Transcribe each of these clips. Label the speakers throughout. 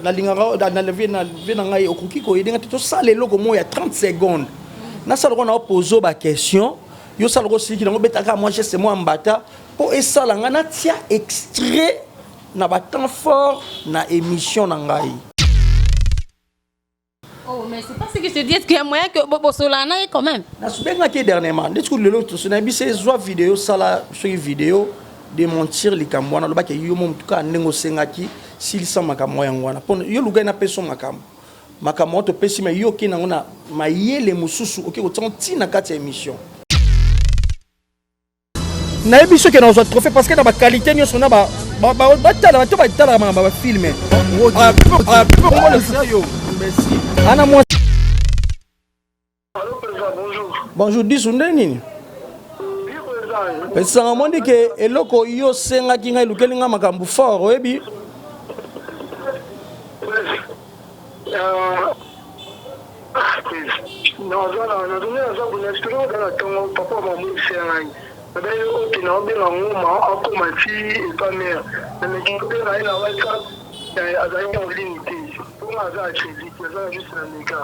Speaker 1: Nalingaka na vie na ngai, okoki koyede nga te tosala eloko moko ya 30 secondes. Nasala kona opozo ba question, yo sala ko siliki nango, betaka mwa geste mwa mbata mpo esala nga natia extrait na ba temps fort na émission na ngai.
Speaker 2: Oh, mais c'est pas ce que je te dis. Est-ce qu'il y a moyen que bosolana quand même?
Speaker 1: Nasubengaki dernièrement ndeti kutu lelo nayebi se zwa video, sala soki video démentir likambo wana. Alobaki yo mo motu kaka ndenge osengaki, silisa makambo yango wana mpo yo lukai napesa makambo makambo wana topesi, me yo okei nango na mayele mosusu, oke kotiango ntina kati ya émission. Nayebi soki nazwa trophée parce que na baqualité nyonso na batala bato batalaka makambo ya bafilme ana mwa. Bonjour Disu, nde nini pesanga mondi ke eloko yo osengaki ngai elukeli ngai makambo fort, oyebi.
Speaker 3: Naza kuna explique oza na ntongo, papa mamonisa ngai nabai oke na obenga ngoma akoma ti epa mare, nameki kobenga ye na WhatsApp, azalaki en ligne te mponga aza ya crédit, aza juste na mega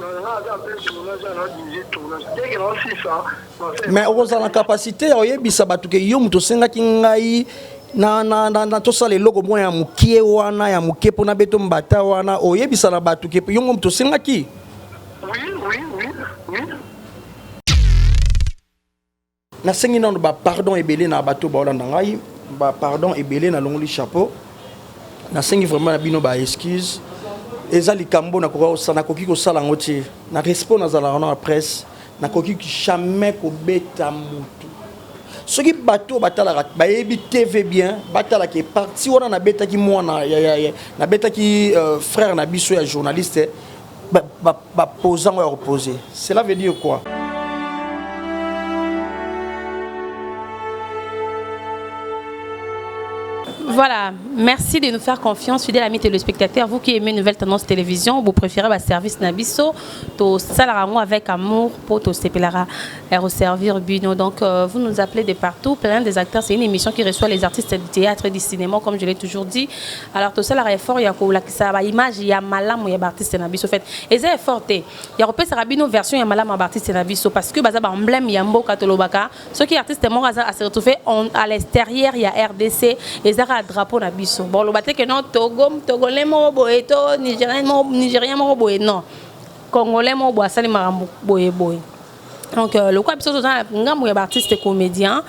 Speaker 3: nga aza mpe tournage na dirige tournage deke na osisa.
Speaker 1: Mais okozala na capacité ya oyebisa bato ke yo moto osengaki ngai na tosala eloko moko ya mokie wana ya moke mpona beto mbata wana, oyebisa na bato ke yo ngo moto osengaki?
Speaker 3: Oui.
Speaker 1: Nasengi nano bapardon ebele na bato baolanda ngai, bapardon ebele, nalongoli chapeau, nasengi vraiment na bino baexcuse. Eza likambo nakoki kosala yango te na respect nazalaka na presse. Nakoki jamais kobeta mutu. Soki bato oyo batalaka bayebi TV bien, batalaka parti wana nabetaki mwana, nabetaki frère na biso ya journaliste, baposa yango ya kopose. Cela veut dire quoi?
Speaker 2: Voilà, merci de nous faire confiance, fidèles amis téléspectateurs. Vous qui aimez Nouvelle Tendance Télévision, vous préférez le service na biso, to salango avec amour pour to sepelara servir bino. Donc vous nous appelez de partout, plein des acteurs. C'est une émission qui reçoit les artistes du théâtre et du cinéma, comme je l'ai toujours dit. Alors tout ça, la effort, il y a la image, il y a malamu, il y a artiste na biso fait. Et c'est effort, il y a repesa bino version ya malamu artiste na biso parce que baza ba emblème ya mboka tolobaka. Soki artiste moko aza se retrouver à l'extérieur ya RDC, ezaka drapeau na biso. Bon, loba te que non, Togo, Togolais moko boye to Nigérien moko, Nigérien moko boye, non. Congolais moko boye asali makambo boye boye. Donc lokwa biso toza na ngambo ya baartiste comédien,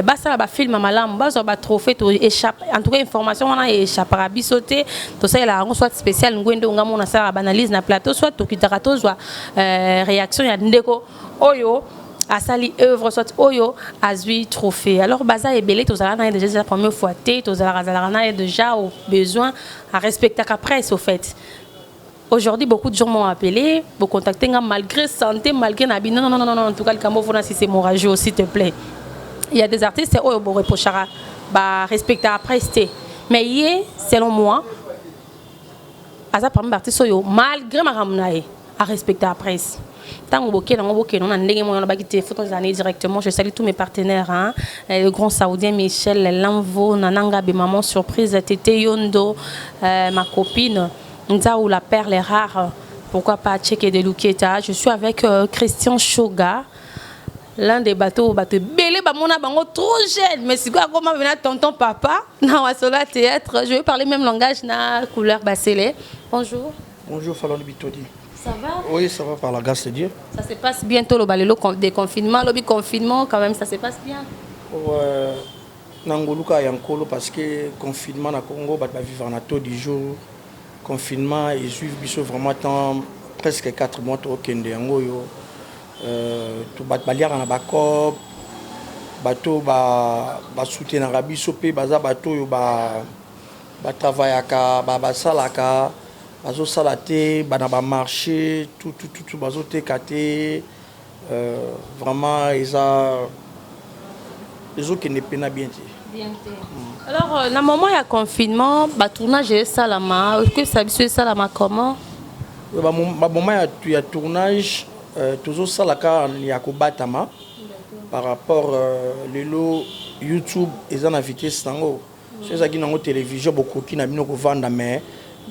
Speaker 2: basala bafilme malamu, bazwa batrophée, to échappe. En tout cas information wana échappera biso te. Tosalelaka yango soit spécial ngwende ngambo nasalaka baanalyse na plateau, soit tokitaka tozwa réaction ya ndeko oyo asali œuvre, soit oyo azwi trophée. Alors baza ebele, tozalaka na ye déjà la première fois te, tozalaka azalaka na ye déjà au besoin arespectaka presse. Au fait, aujourd'hui, beaucoup de gens m'ont appelé pour contacter malgré santé, malgré nabi. Non, non, non, non, non, en tout cas, le Cameroun, si c'est mon rajout, s'il te plaît. Il y a des artistes, oh, bon, reprochera, bah, respecter la presse. Mais hier, selon moi, aza parmi artiste oyo malgré makambo na ye arespecte la presse. Ntango bokende yango, bokende na ndenge moko nalobaki te, faut tozala directement. Je salue tous mes partenaires, hein? Le grand saoudien Michel Lamvo Nananga be, maman surprise Tete Yondo, ma copine Nzaou la perle rare, pourquoi pas Tcheke de Luketa. Je suis avec Christian Choga, l'un des bateaux bateau belé bamona bango trop jeune, mais c'est quoi, comment maintenant tonton papa na Wasola théâtre, je vais parler même langage na couleur basele. Bonjour.
Speaker 1: Bonjour Falon Bitodi.
Speaker 2: Ça va?
Speaker 1: Oui, ça va par la grâce de Dieu.
Speaker 2: Ça se passe bientôt le balelo déconfinement, le confinement quand même, ça se passe bien?
Speaker 1: Ouais, na ngoluka ya nkolo parce que confinement na Congo bato bavivre na taux du jour. Confinement ezwi biso vraiment temps, presque 4 mois tokokende yango oyo. Bato baliaka na bacope, bato basoutenaka biso mpe baza bato oyo batravaillaka, basalaka, bazosala te, bana bamarché tutututu bazoteka te. Vraiment eza ezokende mpena bien te.
Speaker 2: Bien te. Alors na moment ya confinement, batournage esalama okesa biso, esalama comment?
Speaker 1: Bamoment ya tournage, tozosala kaka ya kobatama par rapport lelo YouTube eza na vitesse nango. So ezalaki nango télévision, bokoki na bino kovanda, mais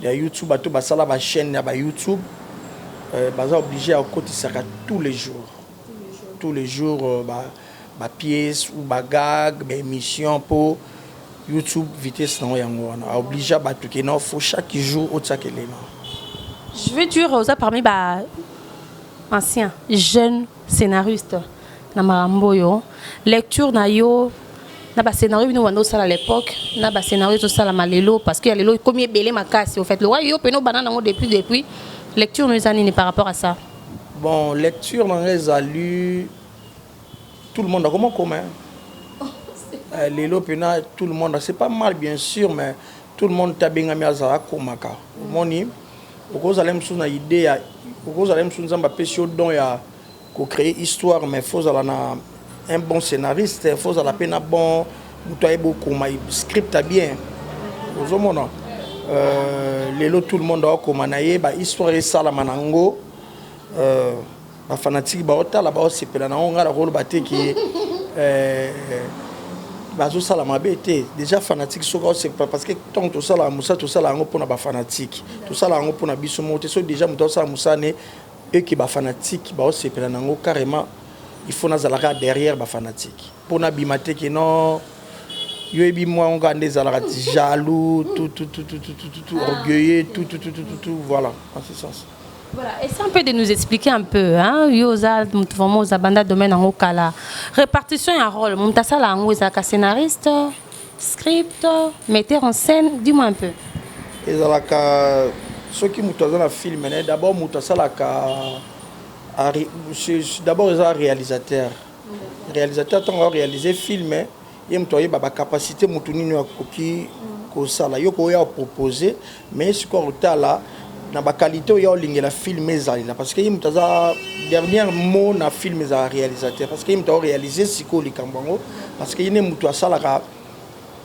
Speaker 1: ya YouTube, bato basala bachaîne ya baYouTube baza obligé ya kokotisaka tous les jours, tous les jours bapièce ou bagag, baémission, mpo YouTube vitesse nango yango wana aoblige bato ke non, faut chaque jour otiaka elema.
Speaker 2: Je veux dire, oza parmi ba anciens jeunes scénaristes na makambo oyo. Lecture na yo na bascénario bino banda osala à l'époque, na bascénario ezosalama lelo, parce que ya lelo ekomi ebele makasi. Au fait, lokola yo pene obanda nango depuis, lecture no eza nini par rapport à ça?
Speaker 1: Bon, lecture na ngai ezali, tout le monde akoma koma lelo mpena. Tout le monde, c'est pas mal bien sûr, mais tout le monde tabengami azala akomaka. Omoni, okozala mosusu na idée ya, okozala mosusu Nzambe apesi yo don ya kocréer histoire, mais faut ozala na un bon scénariste, faut ozala mpe na bon moto ayeba okoma script ya bien. Ozomona, lelo tout le monde aokoma na ye, bahistoire esalama nango, bafanatike baotala, baosepela nango. Ngai nakoloba te ke bazosala mabe te. Déjà fanatique soki aosepela, parce que ntango tosalaka mosala, tosala yango mpona bafanatike, tosala yango mpona biso moko te. Soki déjà moto aosala mosala ne eke bafanatike baosepela nango carrément, il faut nazalaka derrière bafanatike mpona bima te ke non, yo yebi mwa ngo kaka nde ezalaka ti jaloux, tout tout tout tout tout tout tout, orgueilleux, tout tout tout tout tout tout, voilà, en ce sens.
Speaker 2: Voilà, essaie un peu de nous expliquer un peu, hein, yo oza vraiment oza banda domaine yango kala. Répartition ya rôle, moto asala yango ezalaka scénariste, script, metteur en scène, dis-moi un peu.
Speaker 1: Ezalaka soki moto aza na film ne, d'abord moto asalaka d'abord eza réalisateur. Réalisateur, ntango aréalise film, ye moto ayeba bacapacité motu nini akoki kosala. Yo koya opropose, mais sikoyo kotala na baqualité oyo olingela film ezalela, parce que ye moto aza dernier mot na film, ezala réalisateur, parce que ye moto aoréalise sikoyo likambo yango, parce que ye nde moto asalaka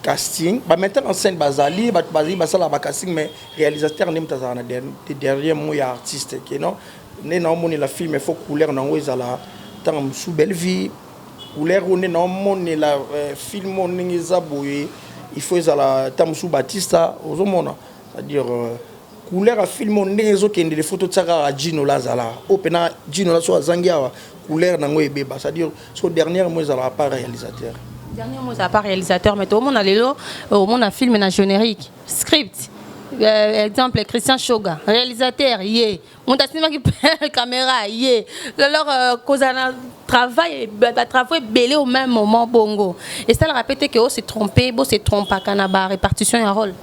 Speaker 1: casting. Bametteur en scène bazali, bato bazali basalaka bacasting, mais réalisateur nde moto azalaka na dernier mot ya artiste, ke non, nde naomonela film, faut couleur nango ezala ntango mosusu belle vie, couleur oyo nde naomonela film oyo ndenge eza boye, il faut ezala ntango mosusu Batista. Ozomona, c'est-à-dire couleur ya film oyo ndenge ezokendele, faut totia kaka Jinola azala oyo mpena Jinola. So azangi awa, couleur nango ebeba. C'est-à-dire so dernier mot ezalaka pas réalisateur.
Speaker 2: Dernier mot ezala pas réalisateur, mais toomona lelo, omona film na générique, script, exemple Christian Shoga, réalisateur ye moto asimbaki caméra ye. Alors kozala na travail, batravaux ebele au même moment bongo, esalaka pe te ke ose trompe, bose trompaka na barépartition ya rôle?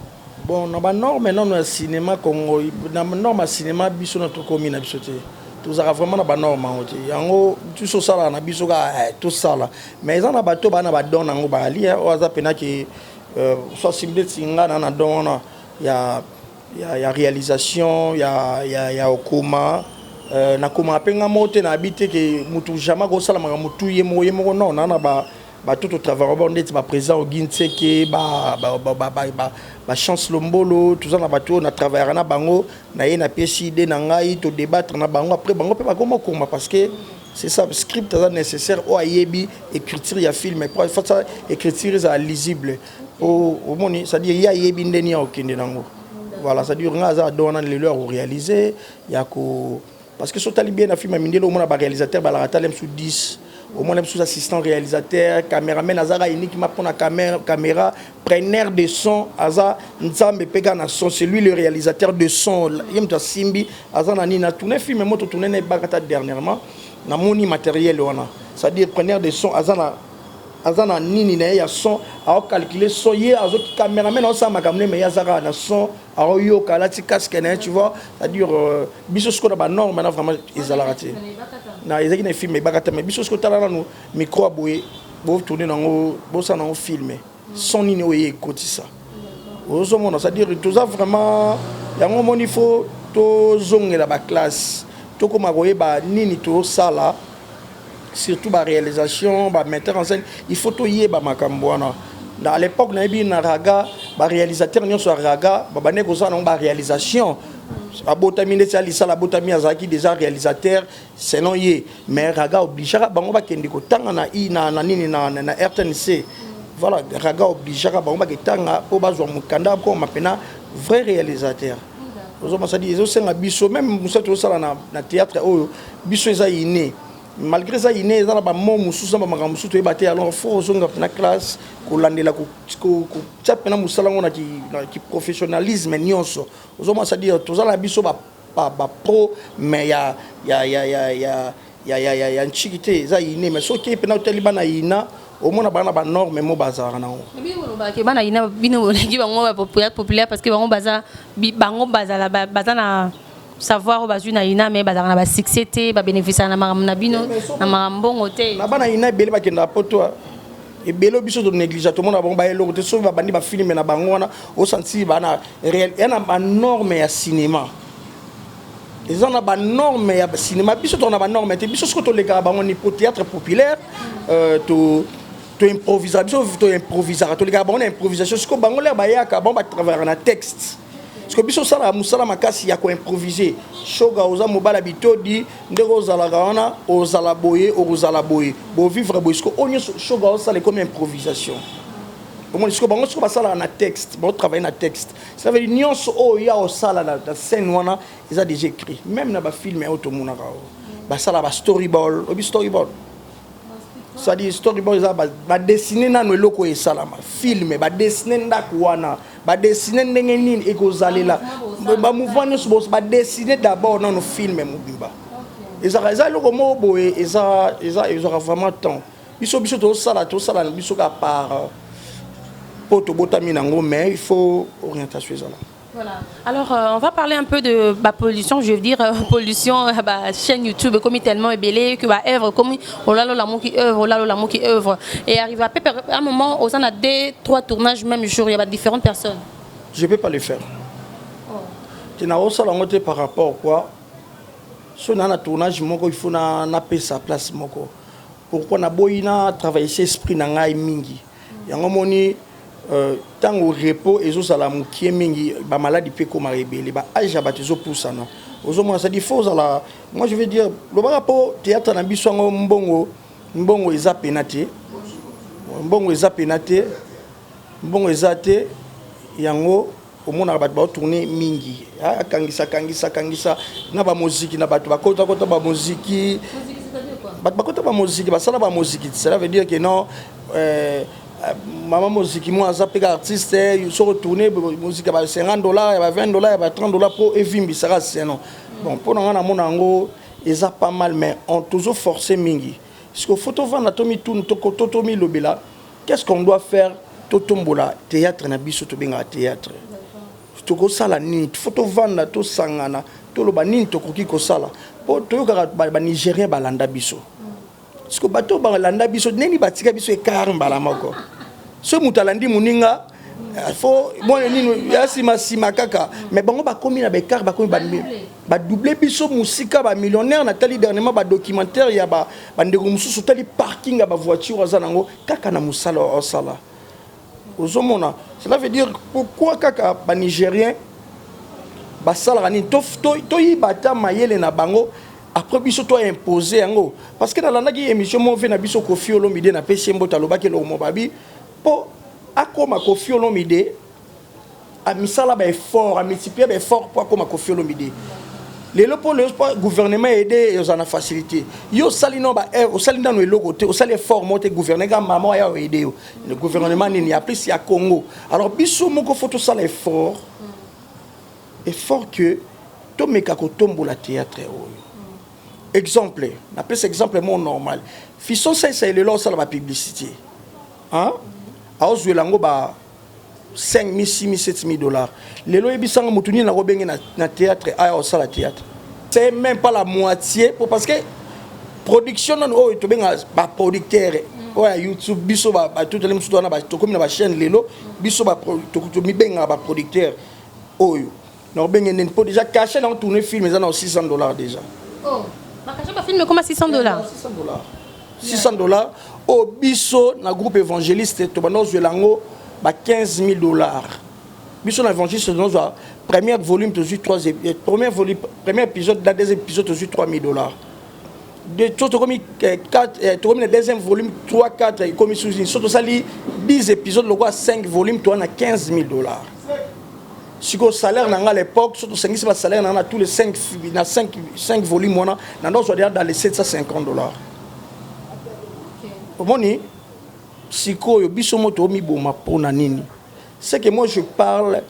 Speaker 1: Bon, na banorme nano ya cinéma Congo, na norme ya cinéma biso na tokomi na biso te, tozalaka vraiment na banorme yango te. Yango biso osalaka na biso kaka tosala, mais eza na bato baa na badon yango bayali oyo aza mpena ke so asimbi neti nga na don wana ya réalisation ya okoma, nakomaka mpe nga moko te. Nayebi te ke mutu jamais akosalamaka motu ye moko, ye moko. Non, naa na bato totravaille bao ndeti baprésident Ogi Ntseke, bachance Lombolo. Toza na bato oyo natravaillaka na bango, na ye napesi idée na ngai, todébattre na bango, après bango mpe bakoma okoma, parce que c'est ça, script aza nécessaire oyo ayebi écriture ya film, fasa écriture ezala lisible. Omoni, c'est-à-dire ye ayebi ndeni ya kokende nango. Voilà, c'est-à-dire nga aza ado wana lelo ya koréaliser ya ko, parce que so otali bien na film ya mindele, omona baréalisateur balaka tala mosusu 10, omona mosusu assistant réalisateur, caméraman azaka uniquement mpona caméra, preneur de son aza Nzambe mpe kaka na son, c'est lui le réalisateur de son, ye moto asimbi aza na nini. Na tourne film mo totourne na Ebakata dernièrement, namoni matériel wana, c'est-à-dire preneur de son aza na nini na ye ya son, aocalcule son, ye azoki caméraman aosala makambo ne, mais ye aza kaka na son, aoyoka, alati casque na ye, tu vois. C'est-à-dire biso sikoyo na banorme na vraiment ezalaka te. Na ezalaki na film ebaka te, mais biso sikoyo tala nanu micro ya boye, botourne nango, bosala nango film, son nini oyo ye ekotisa. Ozomona, c'est-à-dire toza vraiment yango. Omoni, faut tozongela baclasse, tokóma koyeba nini tosala, surtout baréalisation, bametteur en scène, il faut toyeba makambo wana. À l'époque, nayebi na Raga, baréalisateur nyonso ya Raga babandeki kosala nango baréalisation. Abotami ndeti alisala, abotami azalaki déjà réalisateur selon ye, mais Raga obligeaka bango bakende kotanga na nini na RTNC. Voilà, Raga obligeaka bango baketanga mpo bazwa mokanda, bakoma mpena vrai réalisateur. Ozomona, c'est-à-dire ezosenga biso même mosala tozosala na théâtre oyo biso eza inné. Malgré eza inné, eza na bamo mosusu na bamakambo mosusu toyeba te. Alors faut ozonga mpena classe, kolandela, kotia mpena mosala yango na kiprofessionnalisme nyonso. Ozomona, c'est-à-dire toza na biso bapro, mais ya ntiki te, eza inné. Mais soki mpena otali bana ina, omona bana banorme mo bazalaka nango.
Speaker 2: Bino bolobaka bana ina, bino bolengi bango populaire parce que bango baza, bango bazala, baza na savoir oyo bazwi na ina, mais bazalaka na basuccès te, babénéficiaka na makambo na bino na makambo mbongo te.
Speaker 1: Na bana ina ebele bakendaka poto, ebele biso tonéglige, tomona bango bayeloko te. Soki babandi bafilms na bango wana, osanti bana réel ya na banorme ya cinéma, eza na banorme ya cinéma. Biso toka na banorme te. Biso soki tolekaka bango ni po théâtre populaire, to toimprovisaka, biso toimprovisaka, tolekaka bango na improvisation. Sikoyo bango lere bayaka, bango batravaillaka na texte. Sikoyo biso osalaka mosala makasi ya koimprovise. Shoga oza mobala bitodi, ndenge ozalaka wana, ozala boye, okozala boye, bovivre boye. Sikoyo oyo nyonso shoga osala ekomi improvisation. Omoni, sikoyo bango sikoyo basalaka na texte, baotravaille na texte. Ça veut dire nyonso oyo ya osala na scène wana eza déjà écrit. Même na bafilms oyo tomonaka, oyo basala bastoryboard, obi storyboard, c'est-à-dire storyboard eza badessine nano eloko oyo esalama film, badessine ndako wana, badessine ndenge nini ekozalela, bamouvement nyonso badessine d'abord nano film mobimba. Ezalaka, eza eloko moko boye, eza ezwaka vraiment temps. Biso tosala na biso kaka par mpo tobotami nango, mais il faut orientation ezala.
Speaker 2: Voilà. Alors, on va parler un peu de bah, pollution, je veux dire, pollution, bah, chaîne YouTube, comme tellement ebele, que bah, œuvre, comme oh là là, qui œuvre, oh là là, qui œuvre. Et arrive à peu près à un moment, on a deux, trois tournages même jour, il y a différentes personnes.
Speaker 1: Je peux pas le faire. Oh. Tu n'as aussi par rapport quoi? So na tournage moko, il faut na napesa place moko. Pourquoi naboyi na travailler esprit na ngai mingi? Yango moni ntango repos ezozala mokie mingi, bamaladi mpe ekomaka ebele, baage ya bato ezopusana. Ozomona, c'est-à-dire faut ozala, moi je veux dire, lobaka mpo théâtre na biso yango, mbongo eza pena te, mbongo eza pena te, mbongo eza te. Yango omonaka bato baotourne mingi, akangisa, kangisa, kangisa na bamoziki na bato bakotakota bamoziki, bato bakota bamoziki, basala bamoziki. Cela veut dire que non, mama moziki mo aza mpe artiste. Soki otourne moziki ya ba 50 $, ya ba 20 $, ya ba 30 $, mpo evimbisaka seno. Bon, mpo na nga namona yango eza pas mal, mais on toujours forcé mingi. Parce que faut tovanda, tomituna, tomilobela qu'est-ce qu'on doit faire. Totombola théâtre na biso, tobengaka théâtre, tokosala nini? Faut tovanda, tosangana, toloba nini tokoki kosala mpo toyokaka banigérien balanda biso. Parce que bato balanda biso neni batika biso écart mbala moko. So moto alandi moninga, fo mwana nini ya nsima nsima kaka, mais bango bakomi na baécart, bakomi badouble biso mosika, bamillionnaire. Natali dernièrement badocumentaire ya bandeko mosusu, otali parking ya bavoiture aza nango kaka na mosala osala. Ozomona, cela veut dire pourquoi kaka banigérien basalaka nini, toyiba ata mayele na bango, après biso toimpose yango. Parce que nalandaki émission mo ve na biso Kofi Olomide, napesi ye mbote, alobaki eloko mo babi mpo akóma Kofi Olomide, amisala baeffort, amultiplie baeffort mpo akóma Kofi Olomide lelo. Mpo lelo mpo gouvernement aide, ozala na facilité. Yo osali no, osali nano eloko te, osali effort moko te, gouvernement kaka mama aya oaide yo. Le gouvernement nini ya plus ya Congo? Alors biso moko faut tosala effort, effort que tomeka kotombola théâtre oyo. Exemple, napesa exemple mo normal: Fiston Saisa lelo osala bapublicité, aozwela yango ba 5 000, 6 000, 7 000 $. Lelo oyebisanga motu nini nakobenge na théâtre aya osala théâtre? C'est même pas la moitié po, parce que production nano oyo tobenga baproducteur oyo ya YouTube, biso batutali mosusu wana, tokomi na bachaîne lelo, biso tomibengaka baproducteur oyo nakobenge nini? Mpo déjà cachet nango tourner film eza na 600 $ déjà.
Speaker 2: Oh, bacachet bafilm ekoma 600 $?
Speaker 1: 600 $, 600 $. Oyo biso na groupe évangéliste tobanda ozwela yango ba 15 000 $. Biso na évangéliste tozwa première volume, tozwi 3 première volume, premier épisode na deuxième épisode, tozwi 3 000 $. So tokomi tokomi na deuxième volume, 3, 4, ekomi susi. So tosali 10 épisodes lokola 5 volume, toa na 15 000 $. Sikoyo salaire na nga à l'époque, so tosangisi basalaire na nga na tous les 5, na 5 volume wana, na ndo ozwa déjà dans les 750 $. Omoni sikoyo biso mo toomiboma mpo na nini? C'est que moi je parle,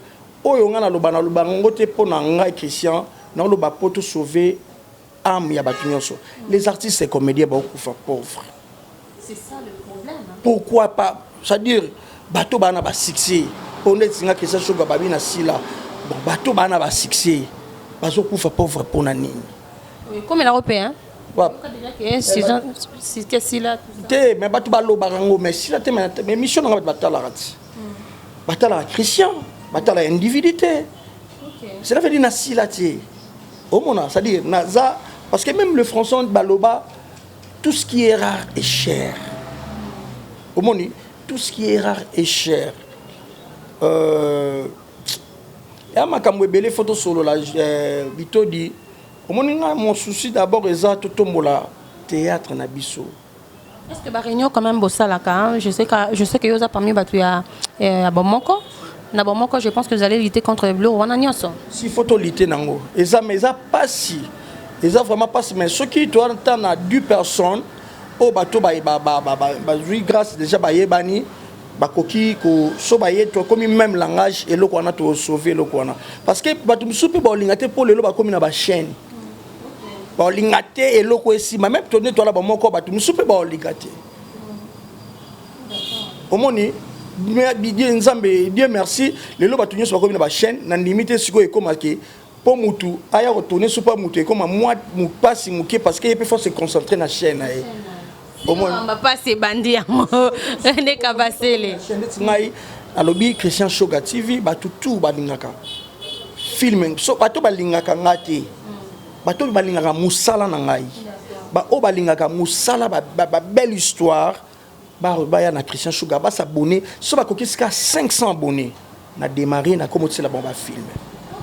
Speaker 1: oyo nga naloba, naloba yango te mpo na ngai Christian, naoloba mpo tosauve âme ya bato nyonso. Les artistes et comédiens baokufa pauvre.
Speaker 2: C'est ça le problème, hein?
Speaker 1: Pourquoi pas? C'est-à-dire bato baa na basuccès, mpo neti nga Christian Shoga babi na sila, bon, bato baa na basuccès bazokufa pauvre mpo na nini?
Speaker 2: Ekomelako mpe, hein? Sila.
Speaker 1: Te, mais bato balobaka yango, mais sila te. Mais mission nanga, bato batalaka ti, batalaka Christian, batalaka individu te. Cela veut dire na sila te, omona, c'est-à-dire naza, parce que même le français baloba: tout ce qui est rare est cher. Omoni, tout ce qui est rare est cher. Ya makambo ebele fo tosolola bitodi. Omoni nga, mon souci d'abord eza totombola théâtre na biso.
Speaker 2: Est-ce que baréunion quand même bosalaka, hein? Je sais que yo oza parmi bato ya bomoko na bomoko. Je pense que vous allez lutter contre biloko wana nyonso.
Speaker 1: Si faut tolutter nango, eza, mais eza pasi, eza vraiment pasi. Mais soki toata na 10 personnes oyo bato bazwi grâce déjà, bayebani, bakoki ko so baye, tokomi même langage, eloko wana tosauve eloko wana, parce que bato mosusu mpe baolinga te, mpo lelo bakomi na bachaîne, baolinga te eloko esima. Même tone toala bamoko, bato mosusu mpe baolinga te. Omoni, Nzambe, Dieu merci, lelo bato nyonso bakomi na bachaîne. Na ndimi te sikoyo ekomake mpo mutu aya kotourne so mpo mutu ekoma mwa mopasi moke, parce que ye mpe faut se concentrer na chaîne na ye.
Speaker 2: Bapasi ebandi yango nde kabasele.
Speaker 1: Neti ngai alobi Christian Shoga TV, bato tu balingaka film so, bato balingaka nga te, bato balingaka mosala na ngai, baoyo balingaka mosala, babelle histoire, baya na Christian Shoga, basabone. So bakoki sika 500 abonnés, na démarrer na komotisela bango bafilm.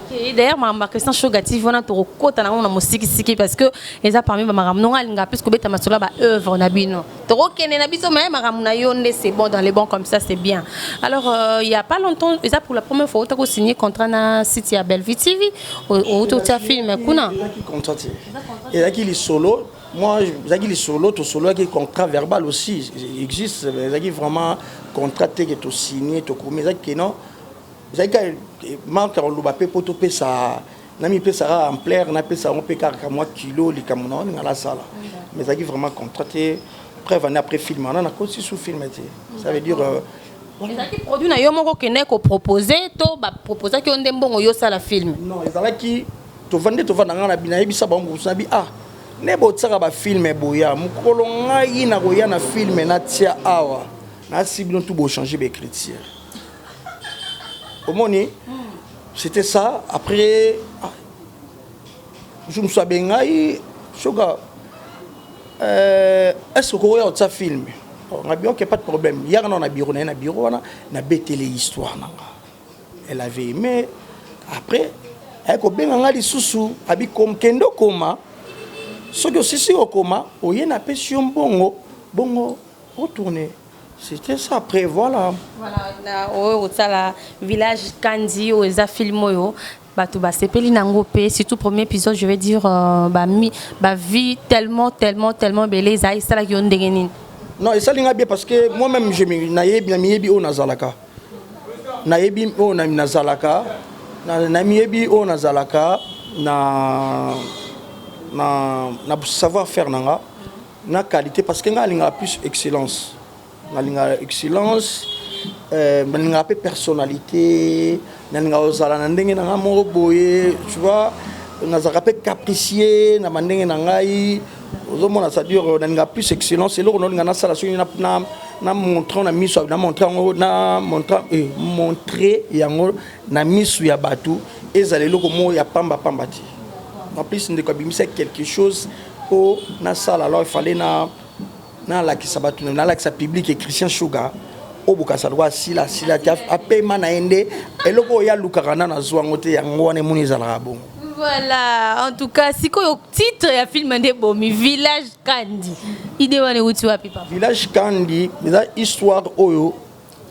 Speaker 2: Ok, d'ailleurs makambo ya Christian Shoga TV wana, tokokota nango na mosikisiki, parce que eza parmi bamakambo nongo alinga plus kobeta masolo ya baœuvre na bino. Tokokende na biso, mais makambo na yo nde c'est bon, dans les bons comme ça, c'est bien. Alors il y a pas longtemps, eza pour la première fois otako signer contrat na site ya Bellevue TV, outi otia film kuna.
Speaker 1: Ezalaki contrat te, ezalaki lisolo. Moi, ezalaki lisolo, tosololaki. Contrat verbal aussi existe, ezalaki vraiment contrat te ke tosigne, tokomi. Ezalaki ke non, ezalaki kaka marque ya koloba mpe mpo topesa, namipesaka ampleur, napesa yango mpe kaka mwa kilo likambo na oninga nasala, mais ezalaki vraiment contrat te. Preuve année après film wana, nakosi su film te, ça veut dire
Speaker 2: Ezalaki produit na yo moko okende kopropose to baproposaki yo nde mbongo yo osala film?
Speaker 1: Non, ezalaki tovandi, tovanda, ngai na nayebisa bango mosusu, nabi: ah, nde botiaka bafilm boya mokolo ngai nakoya na film natia awa, nasi bino tu bochange baécriture. Omoni, c'était ça. Après, ah, jour mosusu abengai soka: est ce que okoya kotia film? Ngabi: ok, pas de problème, yaka nao na bureau na ye. Na bureau wana, nabetele histoire na nga, elle avait aimé. Après aye kobenga nga lisusu, abi: kende okoma, soki osisi kokoma, oye, napesi yo mbongo, bongo otourne. C'était ça. Après, voilà.
Speaker 2: Voilà, na oyo kosala Village Kandi, oyo eza film oyo bato basepeli nango mpe, surtout premier épisode, je vais dire bami bavie tellement, tellement, tellement ebele. Ezali esalaki yo ndenge nini?
Speaker 1: Non, esali nga bien, parce que moi-même je nayebi, namiyebi oyo nazalaka, nayebi oyo nazalaka, namiyebi oyo nazalaka na savoir faire na nga, na qualité, parce que nga alingaka plus excellence, nalingaka excellence, nalingaka mpe personnalité, nalingaka kozala na ndenge na nga moko boye, tu vois. Nazalaka mpe capricieux na bandenge na ngai, ozomona. C'est-à-dire nalingaka plus excellence. Eloko naolinga nasala, soki na montre na miso, na montre yango, na montre, montre yango na miso ya bato, ezala eloko moko ya pamba pamba te. En plus ndeko abimisa quelque chose mpo nasala, alors il fallait na nalakisa bato, nalakisa public e Christian Sugar oyo bokasa lokola asila, asila te, apema na ye nde eloko oyo alukaka na nazwa yango te. Yango wana emoni ezalaka bongo.
Speaker 2: Voilà, en tout cas, sikoyo titre ya film nde bomi Village Kandi. Idée wana euti wapi, papa?
Speaker 1: Village Kandi eza histoire oyo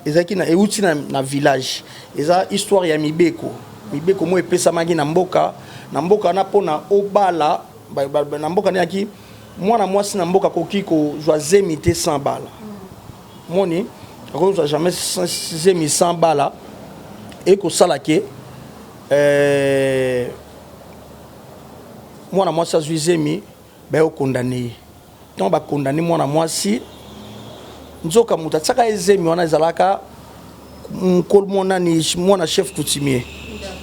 Speaker 1: ezalaki na euti na village. Eza histoire ya mibeko, mibeko moko epesamaki na mboka wana mpona obala na mboka. Ndeyaki mwana mwasi na mboka akoki kozwa zemi te sans bala. Moni akoki kozwa jamais zemi sans bala. Ekosala ke mwana mwasi azwi zemi, bayokondane ye. Ntango bakondane mwana mwasi, nzoka moto atiaka ye zemi wana ezalaka mokolo monani mwana chef coutumier.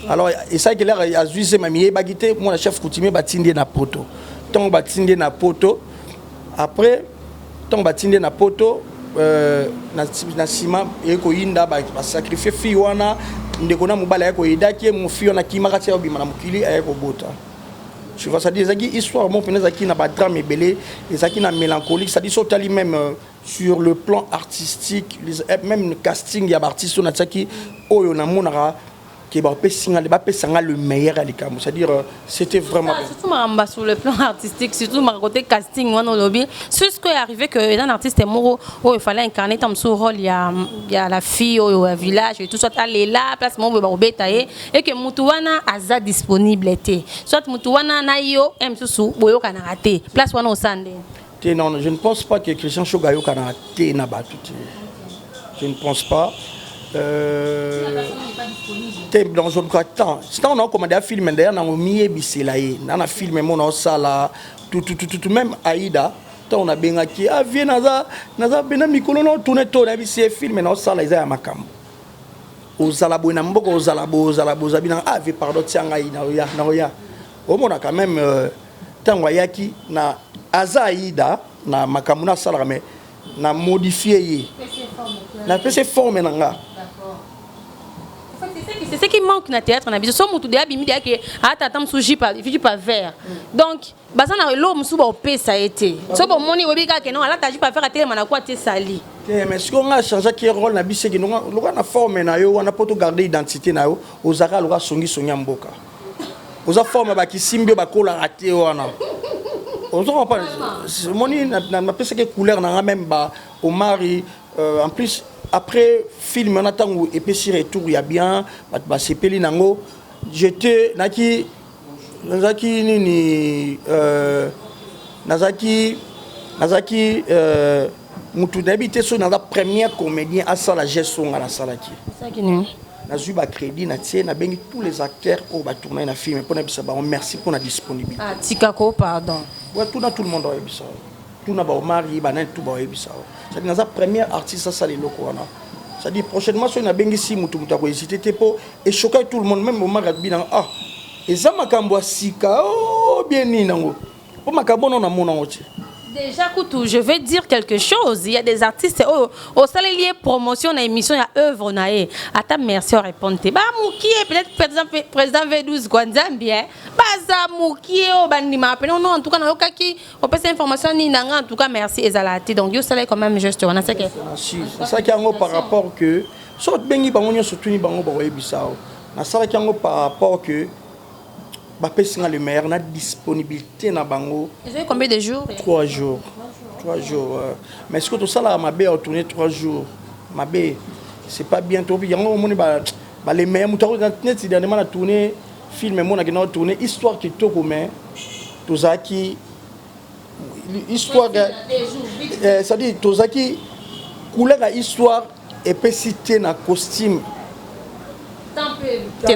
Speaker 1: Alors esalaki lere azwi zemi, amiyebaki te. Mwana chef coutumier batindi ye na Poto. Ntango batindi ye na Poto, après ntango batindi ye na Poto, na nsima eye koyinda, basacrifie fille wana. Ndeko na mobali aye koyedaki ye, mo fille wana akimaka ti ayobima na mokili, aye kobota. Tu vois, c'est-à-dire ezalaki histoire moko mpena ezalaki na badrame ebele, ezalaki na mélancolique. C'est-à-dire so otali même sur le plan artistique, même casting ya baartiste oyo natiaki, oyo namonaka ke bapesanga le meilleur ya likambo. C'est-à-dire c'était vraiment
Speaker 2: Ah, surtout makambo sur le plan artistique, surtout ma côté casting wana olobi, sur ce qui est arrivé que eza un artiste moko oyo il fallait incarner ta mosusu rôle ya la fille oyo ya village et tout, soit alela place moko boye bakobeta ye, et que mutu wana aza disponible te, soit mutu wana na yo ye mosusu boyokanaka te, place wana osala ndeni?
Speaker 1: Te, non, je ne pense pas que Christian Shoga ayokanaka te na bato te. Je ne pense pas. Te, nazoluka temps ntango naokomanda ya film. D'ailleurs nango miyebisela ye na film mo naosala tutututu. Même Aida, ntango nabengaki avie, naza pena mikolo naotourne to nayebisi ye film naosala eza ya makambo ozala boye na mboka, ozala boye, ozala boye, ozabi nanga avie, pardon, tia ngai naoya, naoya. Omona quand même ntango ayaki na aza Aida na makambo nasalaka, mais na modifie ye, napesi forme na nga.
Speaker 2: C'est ce qui manque na théâtre na biso. So mutu deya bimi deya ke ata ata mosusu jupe vert, donc baza na eloko mosusu baopesa ye te. So bomoni oyebi kaka ke non, alata jupe vert, atelema na kwa te, sali.
Speaker 1: Te, mais sikoyo nga achangeaki rôle na biso eke lokola na forme na yo wana mpo togarde identité na yo. Ozalaka lokola songisongi ya mboka, oza forme bakisimbi oyo bakolaka te wana. Ozo comprendre? Omoni, napesaki couleur na nga même ba Omari. En plus, après film wana, ntango epesi retour ya bien, bato basepeli nango, j'étais naki nazalaki nini, nazalaki mutu nayebi te soki naza premier comédien asala geste oyo nga nasalaki.
Speaker 2: Osalaki nini?
Speaker 1: Nazwi bacrédit, natie, nabengi tous les acteurs oyo batournai na film mpo nayebisa bango merci mpo na disponibilité.
Speaker 2: Ah, tikako, pardon.
Speaker 1: Ouais, tuna tout le monde oyebisa yo, tuna baomari, banani, tu baoyebisa yo. C'est-à-dire naza premier artiste asala eloko wana. C'est-à-dire prochainement soki nabengisi mutu, mutu akohésite te mpo echoquaki tout le monde. Même Omari abi nanga: "Ah, eza makambo ya sika o bien nini nango mpo makambo ono namona yango te."
Speaker 2: Déjà, kutu, je vais dire quelque chose. Il y a des artistes, oh, oh, ça lié promotion na émission, il y a œuvre na ye. Ata merci répondre. Ba mukie peut-être président V12 quoi Nzambi hein. Baza mukie oh bandima. Non non, en tout cas na yokaki, on peut information ni nanga, en tout cas merci ezalati. Donc yo ça quand même juste on a c'est que
Speaker 1: Si nasalaki yango par rapport que so obengi bango nyonso, tuni bango, bakoyebisa yo. Nasalaki yango par rapport que bapesi nga le meilleur na disponibilité na bango.
Speaker 2: Ils ont eu combien de jours?
Speaker 1: 3 jours, 3 jours. Mais ce que tosalaka mabe ya tourner 3 jours mabe, c'est pas bien. Topi yango omoni bale meilleur moto neti dernièrement na tourner film emonaki na tourner histoire kitoko, mais tozalaki histoire, c'est-à-dire tozalaki couleur ya histoire epesi te na costume.
Speaker 2: Te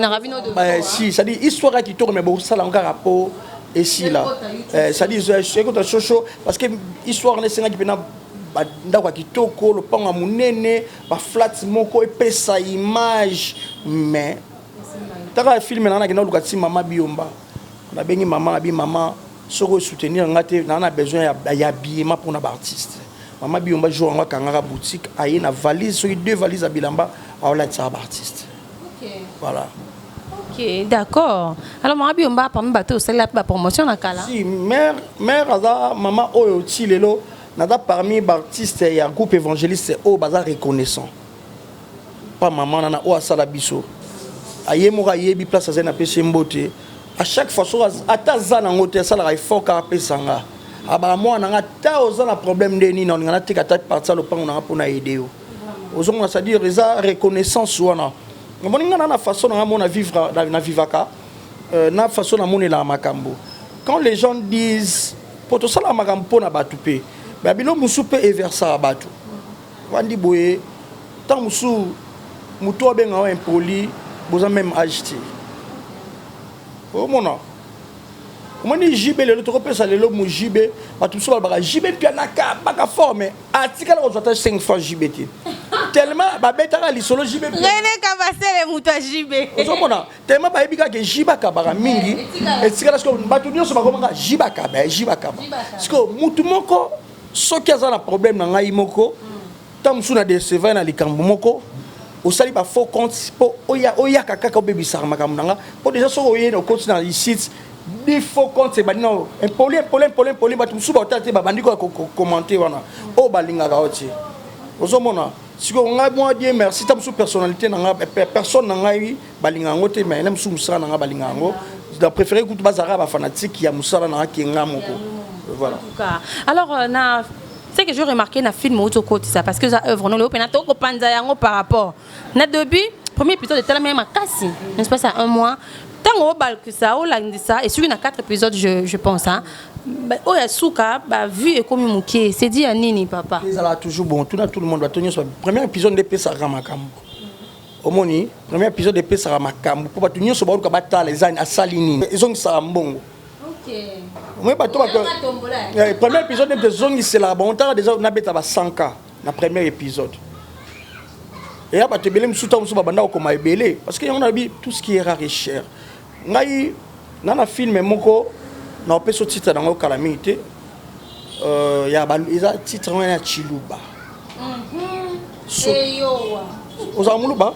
Speaker 1: Si, c'est-à-dire histoire ya kitoko, mais bosala yango kaka mpo esila, c'est-à-dire ekota shosho, parce que histoire wana esengaki mpena bandako ya kitoko, lopango ya monene, baflat moko epesa image. Mais taka film nanga nakenda oluka ti mama Biyomba, nabengi mama, nabi: "Mama, soki osoutenir nga te, naa na besoin ya habillement mpona baartiste." Mama Biyomba jour yango akangaka boutique, aye na valise, soki deux valise ya bilamba, aolatisaka baartiste. Voilà.
Speaker 2: Ok, d'accord. Alors mama Biyomba parmi bato osalela mpe bapromotion na kala?
Speaker 1: Si, mare aza mama oyo ti lelo naza parmi baartiste ya groupe évangéliste oyo baza reconnaissant pa mama nana oyo asala biso. Aye moko ayebi place azali, napesi ye mbote. À chaque fois, soki ata aza nango te, asalaka effort kaka apesa nga. Abaka mwana na nga, ata oza na problème nde nini, olinga natika ata parti ya lopango na nga mpona aider yo. Ozomona, c'est-à-dire eza reconnaissance wana. Omoni, nga na façon na nga mona vivre, na vivaka na façon namonelaka makambo. Quand les gens disent po tosalaka makambo mpo na bato, mpe babilo mosusu mpe eversaka bato wandi boye. Ntango mosusu motu abenga o impoli, boza même âge te. Omona, omoni JB lelo, tokopesa lelo mo JB. Bato mosusu balobaka JB mpianaka baka forme, atikala kozwa ata 5 francs JB te, tellement babetaka lisolo JB.
Speaker 2: René Kabasele, moto ya JB.
Speaker 1: Ozomona, tellement bayebi kaka JB akabaka mingi, etikala sikoyo bato nyonso bakomaka JB akaba, JB akaba. Sikoyo mutu moko soki aza na problème na ngai moko, ntango mosusu na décevoir na likambo moko, osali bafaux compte mpo oyaka kaka obebisaka makambo na nga. Mpo déjà soki oye, okoti na site, des faux compte ebandi na impoli, impoli, impoli, impoli. Bato mosusu baotala te, babandi kocommenter wana oyo balingaka yo te. Ozomona, sikoyo ngai mwa, Dieu merci, ta mosusu personnalité na nga, personne na ngai balingaka yango te, mais na mosusu mosala na ngai balingaka yango. Na préféré kutu bazalaka bafanatique ya mosala na nga ke nga moko, voilà.
Speaker 2: En tout cas, alors na ce que j'ai remarqué na film outi okotisa, parce que eza œuvre no lelo mpena tokopanza yango par rapport na début, premier épisode etalami makasi, n'est-ce pas? Ça un mois, ntango obalukisa, olandisa, esuki na 4 épisodes, je pense, hein. Oyo ya suka, bavues ekomi moke, c'est dit ya nini, papa?
Speaker 1: Ezalaka toujours bon, tuna tout le monde, bato nyonso. Premier épisode nde epesaka makambo. Omoni, premier épisode epesaka makambo mpo bato nyonso baoluka batala eza asali nini, ezongisaka mbongo. Omoni, bato bato, premier épisode nde ezongiselaka bango. Ntaka déjà nabeta ba 100 K na premier épisode, eya bato ebele mosusu, ntango mosusu babanda kokoma ebele, parce que yango nalobi, tout ce qui est rare est cher. Ngai na film moko na opesa titre nango kala mingi te, ya eza titre yango ya Chiluba. Ozala moluba,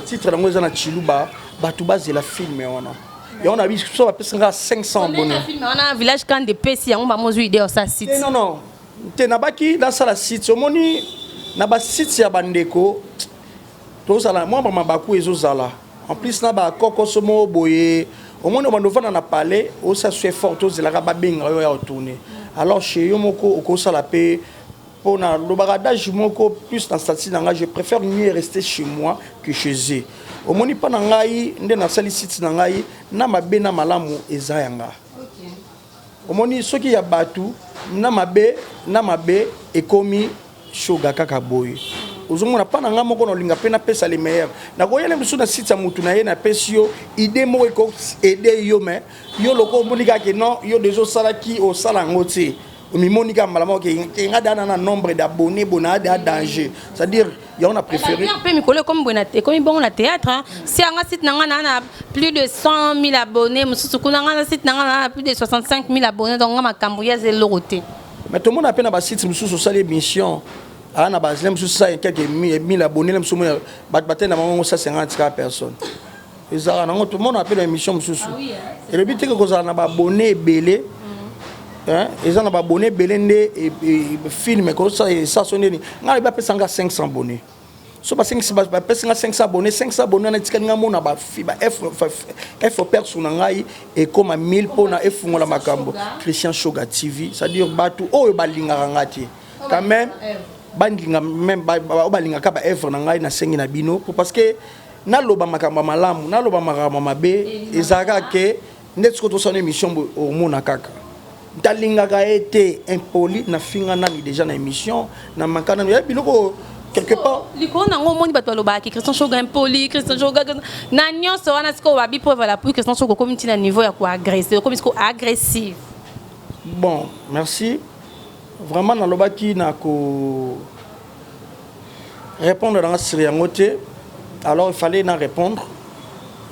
Speaker 1: titre yango eza na Chiluba. Bato bazela film wana, yango na biso bapesa nga 500 abonné.
Speaker 2: Film wana, village kande epesi yango, bamozwi idée osa site.
Speaker 1: Non, non te, nabaki nasala site. Omoni, na basite ya bandeko tozala mwa bamabaku ezozala, en plus na bakokoso moko boye. Omoni, obanda ovanda na palais, osala so effort, tozelaka babenga yo ya otourne. Alors chez yo moko okosala mpe. Mpo na lobaka adage moko plus na statut na ngai, je préfère mieux rester chez moi que chez eux. Omoni, mpa na ngai nde nasali site na ngai, na mabe na malamu eza yanga. Omoni, soki ya bato, na mabe na mabe ekomi shoga kaka boye. Ozomona, mpa na ngai moko naolinga mpe napesa le meilleur. Nakoyela mosusu na site ya motu na ye, napesi yo idée moko eko aider yo, mais yo loko omoni kaka non, yo déjà osalaki, osala yango te, omimoni kaka mbala moko ke nga dana na nombre d'abonnés bona ada danger, c'est-à-dire yango na préféré.
Speaker 2: Mpe mikolo ekomi boye, ekomi bongo na théâtre. Si yanga site na nga na plus de 100 000 abonnés, mosusu kuna nga na site na nga na plus de 65 000 abonnés, donc nga makambo ya eza eloko te.
Speaker 1: Mais tomona mpe na basite mosusu, osali émission aa na basile mosusu, sa quelque mille abonnés, na mosusu bato batenda bango 150 kaka personne ezalaka nango. Tomona mpe na émission mosusu, elobi teke kozala na baabonnés ebele, eza na baabonnés ebele nde film esa so ndeni. Ngai nayebi, apesa nga 500 abonnés, so bapesi nga 500 abonnés, 500 abonnés wana etikali nga mona ba f perso na ngai ekóma 1000 mpona efungola makambo. Christian Shoga TV, c'est-à-dire bato oyo balingaka nga te, quand même balinga même oyo balingaka baœuvre na ngai, nasengi na bino, parce que naloba makambo ya malamu, naloba makambo ya mabe, ezalaka ke nde sikoyo tosala émission boye, omona kaka ntalingaka ye te, impoli, nafinga nani déjà na émission na manka nani ya biloko quelque part.
Speaker 2: Likolo nango, omoni, bato balobaki Christian Shoga impoli, Christian Shoga na nyonso wana. Sikoyo babi preuve à l'appui, Christian Shoga okomi ntina niveau ya koagresse, okomi sikoyo agressive.
Speaker 1: Bon, merci vraiment. Nalobaki na ko répondre nanga sur yango te, alors il fallait na répondre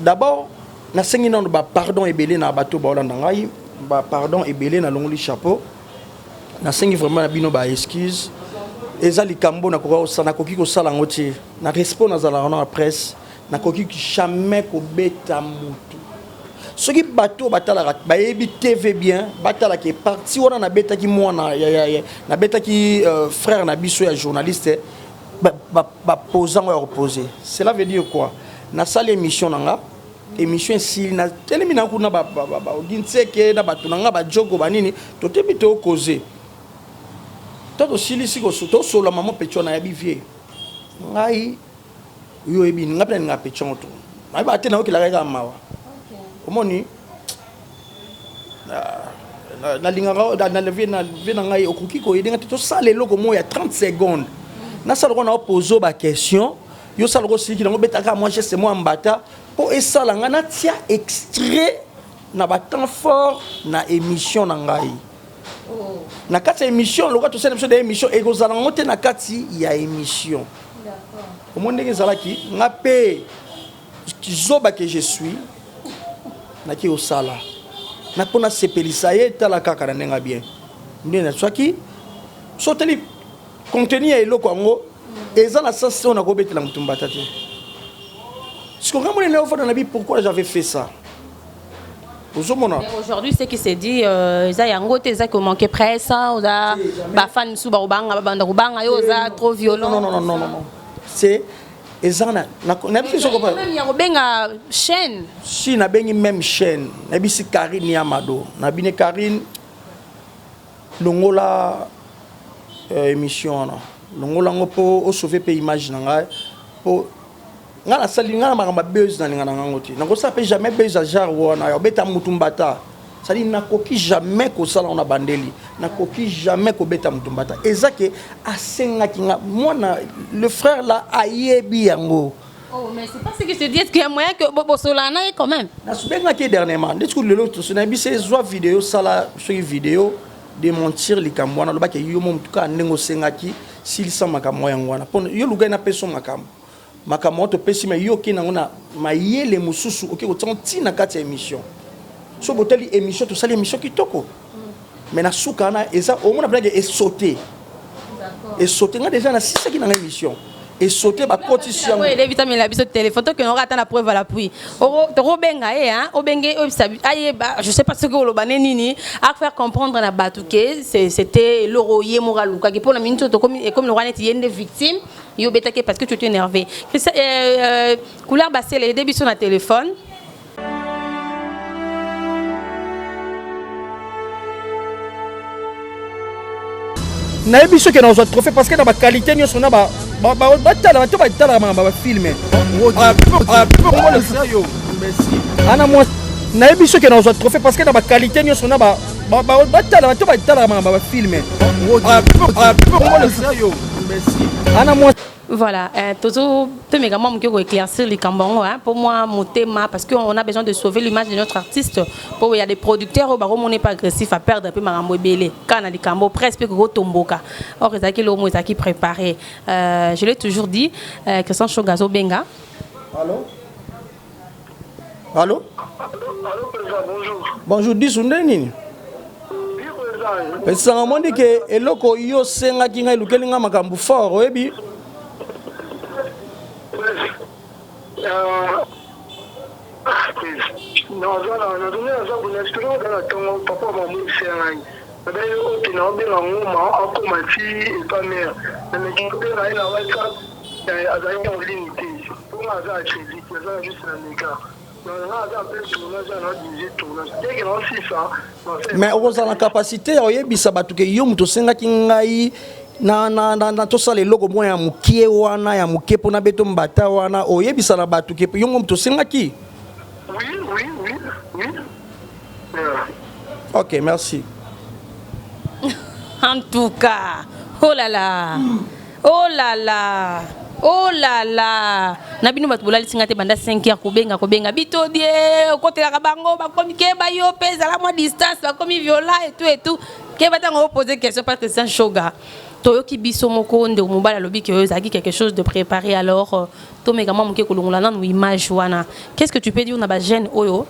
Speaker 1: d'abord. Nasengi nano bapardon ebele na bato baolanda ngai, bapardon ebele, nalongoli chapeau, nasengi vraiment na bino baexcuse. Eza likambo nakoki kosala yango te na respect nazalaka na presse. Nakoki jamais kobeta mutu. Soki bato batalaka, bayebi TV bien, batalaka parti wana nabetaki mwana, nabetaki frère na biso ya journaliste, baposa yango ya kopose. Cela veut dire quoi? Nasali émission na nga. Émission esili, natelemi na kuna baogi nseke na bato na nga bajogo banini, totebi tokoze to tosilisi tosola. Mama Pecho, nayebi vie ngai, yo oyebi ngai mpe nalinga Pecho to nayeba te, nayokelaka kaka mawa. Omoni, nalingaka na vie na ngai, okoki koyedenga te. Tosala eloko moko ya 30 secondes, nasala kona opose baquestion, yo osala ko siliki nango, betaka mwa geste mwa mbata mpo esala ngai natia extrait na batemps fort na émission na ngai. Na kati ya émission lokola tosala biso de émission, ekozala yango te na kati ya émission. Omoni ndenge ezalaki, nga mpe zoba que je suis, naki kosala na mpo nasepelisa ye. Tala kaka na ndenge bien nde naswaki so otali contenu ya eloko yango eza na sens oyo nakobetela motu mbata te. Siko nga monene ofanda na bi pourquoi j'avais fait ça, ozomona.
Speaker 2: Aujourd'hui, ce qui s'est dit, eza yango te, eza manquer presse, oza bafan mosusu bakobanga, babanda kobanga yo, oza trop violent.
Speaker 1: Non, non, non, non, non, c'est eza na nayebisi soko
Speaker 2: même ya kobenga chaîne.
Speaker 1: Si nabengi même chaîne, nayebisi Karine Yamado, nabine Karine, longola émission wana, longola yango mpo osauve mpe image na ngai, mpo ngai nasali ngai na makambo ya buzz, nalinga na ngango te. Nakosala mpe jamais buzz ya genre wana ya obeta mutu mbata, c'est-à-dire nakoki jamais kosala ngo na bandeli, nakoki jamais kobeta mutu mbata. Eza ke asengaki nga mwana, le frère là ayebi yango.
Speaker 2: Oh, mais c'est pas ce que je te dis. Est-ce qu'il y a moyen que bosolana na ye quand même?
Speaker 1: Nasubengaki ye dernièrement ndeti kutu lelo, nayebi se ezwa video, sala soki video démentir likambo wana, alobaki yo mo motu kaka ndenge osengaki, silisa makambo yango wana mpo yo lukai napesa makambo makambo wana topesi me yo okende yango na mayele mosusu, oke kotiango ntina kati ya émission. So botali émission, tosali émission kitoko, mais na suka wana eza omona mpenake esaute, esaute. Nga déjà nasisaki nanga émission, esaute, bakotisi yango.
Speaker 2: Elevitamela biso téléphone, tokende ata na preuve à l'appui, tokobenga ye, obenge oyebisa ayeba, je sais pas soki oloba ne nini, afaire comprendre na bato ke c'était eloko ye moko alukaki mpona minute oyo ekomi lokwa neti ye nde victime, yo obetaki parce que tu étais énervé. Couleur basele ede biso na téléphone.
Speaker 1: Nayebi soki nazwa trophée parce que na baqualité nyonso na batala bato batalaka makambo ya bafilme ana mwa. Nayebi soki nazwa trophée parce que na baqualité nyonso na batala bato batalaka makambo ya bafilme ana mwa.
Speaker 2: Voilà, toujours, mais moi, je éclaircir les cambons, hein, pour moi, mon thème, parce qu'on a besoin de sauver l'image de notre artiste. Pour il y a des producteurs, oh, on n'est pas agressif à perdre, puis marambo belé. Quand on a des cambons, presque que tomboka. Or, ils ont qui préparé. Je l'ai toujours dit, Christian Chogazo Benga.
Speaker 1: Allô? Allô?
Speaker 3: Allô, président, bonjour.
Speaker 1: Bonjour, disu nde nini?
Speaker 3: Oui, président.
Speaker 1: Esanga mondi ke eloko yo osengaki ngai elukeli ngai makambo fort, oyebi.
Speaker 3: Naza kuna explique oza na ntongo, papa mamonisa ngai nabai oke na obenga ngoma akoma ti epa mare, nameki kobenga ye na WhatsApp, azalaki en ligne te, mponga aza ya crédit, naza na juste na mega nga aza mpe tournage na dise tournage teke na osisa.
Speaker 1: Mais okozala na capacité ya oyebisa bato ke yo moto osengaki ngai na tosala eloko moko ya mokie wana ya moke mpona beto mbata wana, oyebisa na bato ke yo ngo moto osengaki?
Speaker 3: Oui. Yeah.
Speaker 1: Ok, merci.
Speaker 2: En tout cas, oh là là, oh là là, oh là là. Na bino bato bolalisi nga te banda 5 heures, kobenga kobenga bito die okotelaka bango, bakomi keba, yo mpe ezala mwa distance, bakomi viola et tout et tout. Keba ntango opose question parce que c'est un shoga. Toyoki biso moko ndeko mobali alobi ke oyo ezalaki quelque chose de préparé. Alors tomeka mwa moke kolongola nanu image wana. Qu'est-ce que tu peux dire na bajeune oyo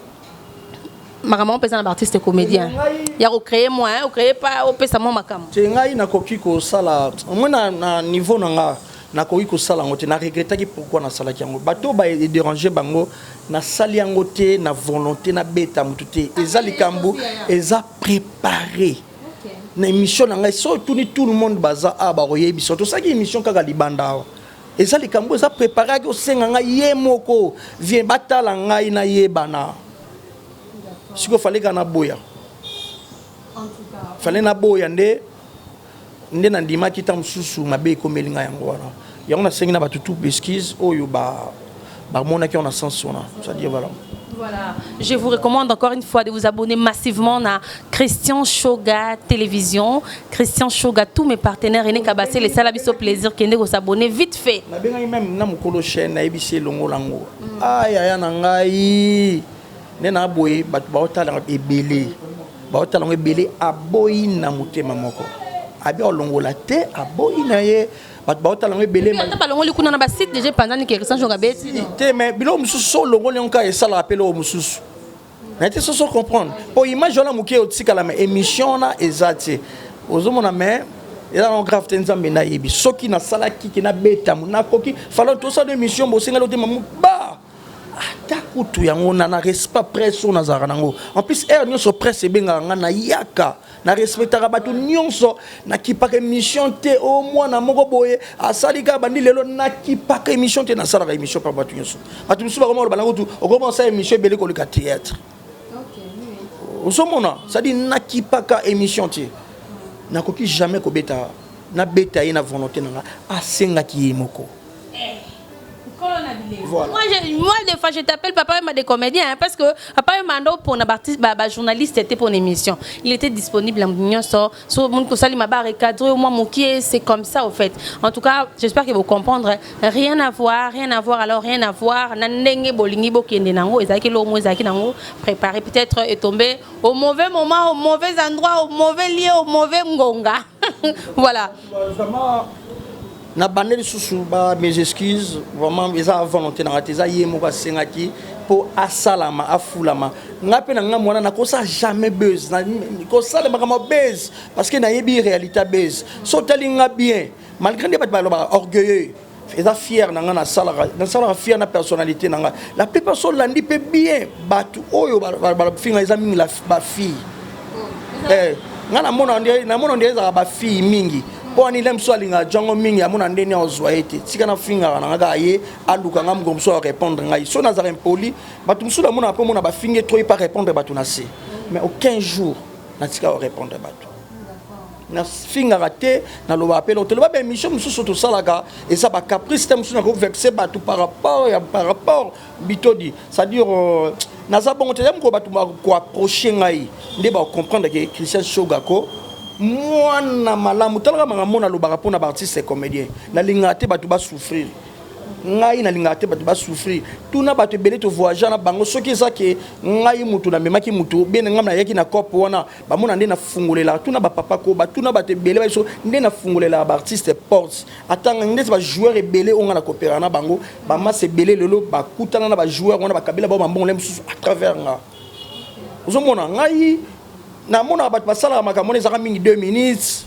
Speaker 2: makambo yango mpenza na baartiste comédien ya kocréer mwa ocréer pa opesa mwa makambo?
Speaker 1: Te, ngai nakoki kosala omoi na niveau na nga, nakoki kosala yango te. Naregretaki pourquoi nasalaki yango, bato badérange bango. Nasali yango te na volonté nabeta motu te, eza likambo eza préparé na émission na ngai. So otuni tout le monde baza awa, bakoyebisa tosalaki émission kaka libanda awa. Eza likambo eza préparé, aki osenga ngai ye moko, vient batala ngai nayebana. Sikoyo fallait kaka naboya, fallait naboya nde nde nandimaki. Ta mosusu mabe ekomeli ngai, yango wana yango nasengi na bato tout excuse oyo bamonaki yango na sens wana, c'est-à-dire voilà.
Speaker 2: Voilà, je vous recommande encore une fois de vous abonner massivement à Christian Shoga Télévision, Christian Shoga, tous mes partenaires, René Kabassé, les salabiso plaisir, qui vous s'abonner vite fait.
Speaker 1: Nabengaki même na mokolo chaîne, nayebisi elongola yango. Ayaya na ngai nde na boye, bato baotala ebele, baotala yango ebele. Aboyi na motema moko, abi olongola te, aboyi na ye, bato baotala yango ebele.
Speaker 2: Ata balongoli kuna na basite déjà pendant que Christian Shoga beti.
Speaker 1: Te, mais biloko mosusu so olongoli yango kaka, esalaka mpe eloko mosusu na te. Soso comprendre po image wana moke otikala, mais émission wana eza te, ozomona. Mais eza nango grave te, Nzambe nayebi soki nasalaki ke nabetamu nakoki fala tosala émission bosengeli otema ba ata kutu yango na respect presse oyo nazalaka nango. En plus, heure nyonso presse ebengaka nga, nayaka, na respectaka bato nyonso, nakipaka émission te. O mwana moko boye asali kaka bandi lelo, nakipaka émission te, nasalaka émission mpa bato nyonso. Bato mosusu bakoma koloba nango tu okoma osala émission ebele koleka théâtre, ozomona. C'est-à-dire nakipaka émission te, nakoki jamais kobeta, nabeta ye na volonté na nga, asengaki ye moko. Voilà.
Speaker 2: Moi, des fois, je t'appelle Papa Wemba des comédiens, hein, parce que Papa Wemba, pour un artiste, bah, journaliste, était pour une émission. Il était disponible en nyonso. So, mon kosali ma barre cadré, moi, mon qui c'est comme ça, au fait. En tout cas, j'espère que vous comprendrez. Rien à voir, rien à voir, alors rien à voir. Na ndenge bolingi bokende nango, ezaki lo mo ezaki nango préparé, peut-être est tombé au mauvais moment, au mauvais endroit, au mauvais lieu, au mauvais ngonga. Voilà.
Speaker 1: Vraiment, na bande lisusu ba mes excuses, vraiment eza volonté na nga te, eza ye moko asengaki mpo asalama afulama. Nga mpe na nga mwana nakosala jamais buzz, kosala makambo buzz, parce que nayebi réalité ya buzz. So otali nga bien, malgré nde bato balobaka orgueilleux, eza fier na nga, nasalaka fier na personnalité na nga. La plupart so olandi mpe bien, bato oyo bafinga eza mingi bafille. Nga namona nde ezalaka bafille mingi, mpo ani le mosusu alingaka jango mingi, amona ndeni azwa ye te. Tika nafingaka na nga kaka, ye aluka nga mokolo mosusu arépondre ngai. So nazala impoli, bato mosusu namona mpe omona bafingi trop, ye pa répondre bato na se. Mais aucun jour natika korépondre bato, nafingaka te, nalobaka mpe eloko. Toloba baémission mosusu tosalaka eza bacaprice te, mosusu nakovexe bato par rapport ya par rapport bitodi, c'est-à-dire naza bongo te. Ya mokolo bato bakoapproche ngai nde bacomprendre ke Christian Shogako mwana malamu. Talaka makambo nalobaka mpona baartiste comédien, nalingaka te bato basouffrir. Ngai nalingaka te bato basouffrir. Tuna bato ebele tovoyage na bango, soki eza ke ngai motu namemaki motu bene, ngai nayaki na cope wana, bamona nde nafungolelaka. Tuna bapapa ko batuna bato ebele babiso nde nafungolelaka baartiste porte. Atanga ndeti bajoueur ebele oyo ngai nakopera na bango, bamasa ebele lelo bakutana na bajoueur wana, bakabela bao bambongo le mosusu à travers nga. Ozomona, ngai namonaka bato basalaka makambo wana ezalaka mingi 2 minutes,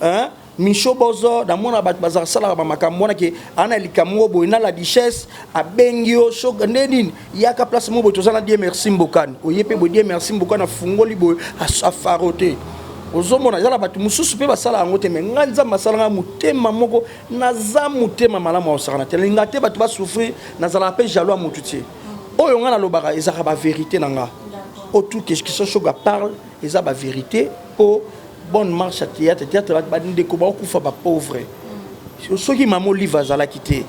Speaker 1: hein? Micho Bozo, namona bato basalaka bamakambo wana ke ana likambo moko boye na la duchesse abengi yo so nde nini, yaka place moko boye, toza na Die Merci Mbokani, oye mpe boye, Die Merci Mbokani afungoli boye, afaro te. Ozomona, eza na bato mosusu mpe basala yango te. Me ngai Nzambe asalanga motema moko, naza motema malamu, akosakana te, nalinga te bato basouffrir, nazalaka mpe jaloux ya motu te. Oyo ngai nalobaka ezalaka bavérité na nga, oyo tout Christian Shoga parle eza bavérité mpo bonne marche ya théâtre. Théâtre, bandeko baokufa, bapauvre. Soki Mama Olive azalaki te,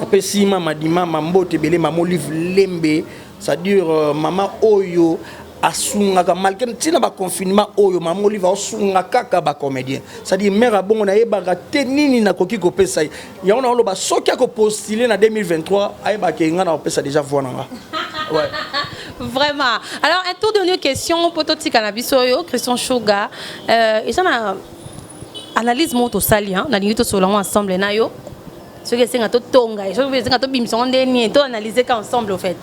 Speaker 1: apesi mama dimama mbote ebele, Mama Olive Lembe, c'est-à-dire mama oyo asungaka malgré ntina baconfinement oyo, Mama Olive aosunga kaka bacomédien, c'est-à-dire mare abongo nayebaka te nini nakoki kopesa ye. Yango na oloba soki akopostule na 2023, ayebaka nga na kopesa déjà voix na nga, ouais.
Speaker 2: Vraiment. Alors, un tour de question pour totika na biso yo, Christian Shoga. Eza na analyse moko tosali, hein, nalingi tosolola yango ensemble na yo. Soki esenga totonga, soki esenga tobimisa yango nde nini, toanalyse ka ensemble au fait.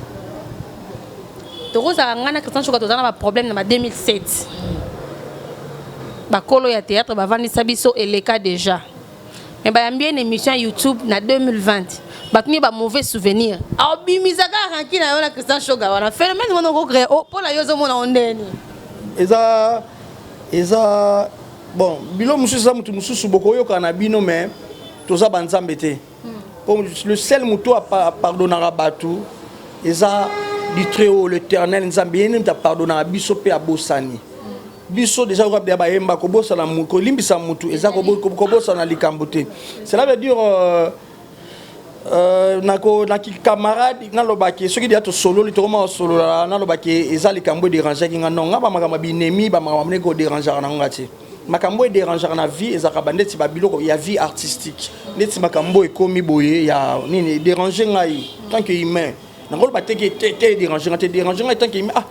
Speaker 2: Tokozala ngai na Christian Shoga, toza na baproblème na ba 2007. Bakolo ya théâtre bavandisa biso, eleka déjà. Mais bayambi ye na émission ya YouTube na 2020, bato ni bamauvais souvenir, aobimisaka rancune na yo na Christian Shoga wana. Phénomène wana okocrée mpo na yo, ozomona o ndeni?
Speaker 1: Eza bon, bilo mosusu eza motu mosusu bokoyoka na bino, mais Toza banzambe te. Po le seul moto apardonnaka bato eza du très haut, l'éternel Nzambe. Ye nde moto apardonnaka biso mpe abosani biso. Déjà oka ya bayemba kobosana, kolimbisa mutu eza kobosana likambo te. Cela veut dire nako naki camarade, nalobaki soki deya tosololi, tokoma kosolola, nalobaki eza likambo edérangeaki nga. Non, nga bamakambo ya binemi, bamakambo ndenge kodérangeaka nango nga te. Makambo edérangeaka na vie ezalaka bandeti babiloko ya vie artistique, neti makambo ekomi boye ya nini, edérange ngai tant que humain. Nakoloba te ke te te edérange nga te, dérange ngai tant que humain. Ah,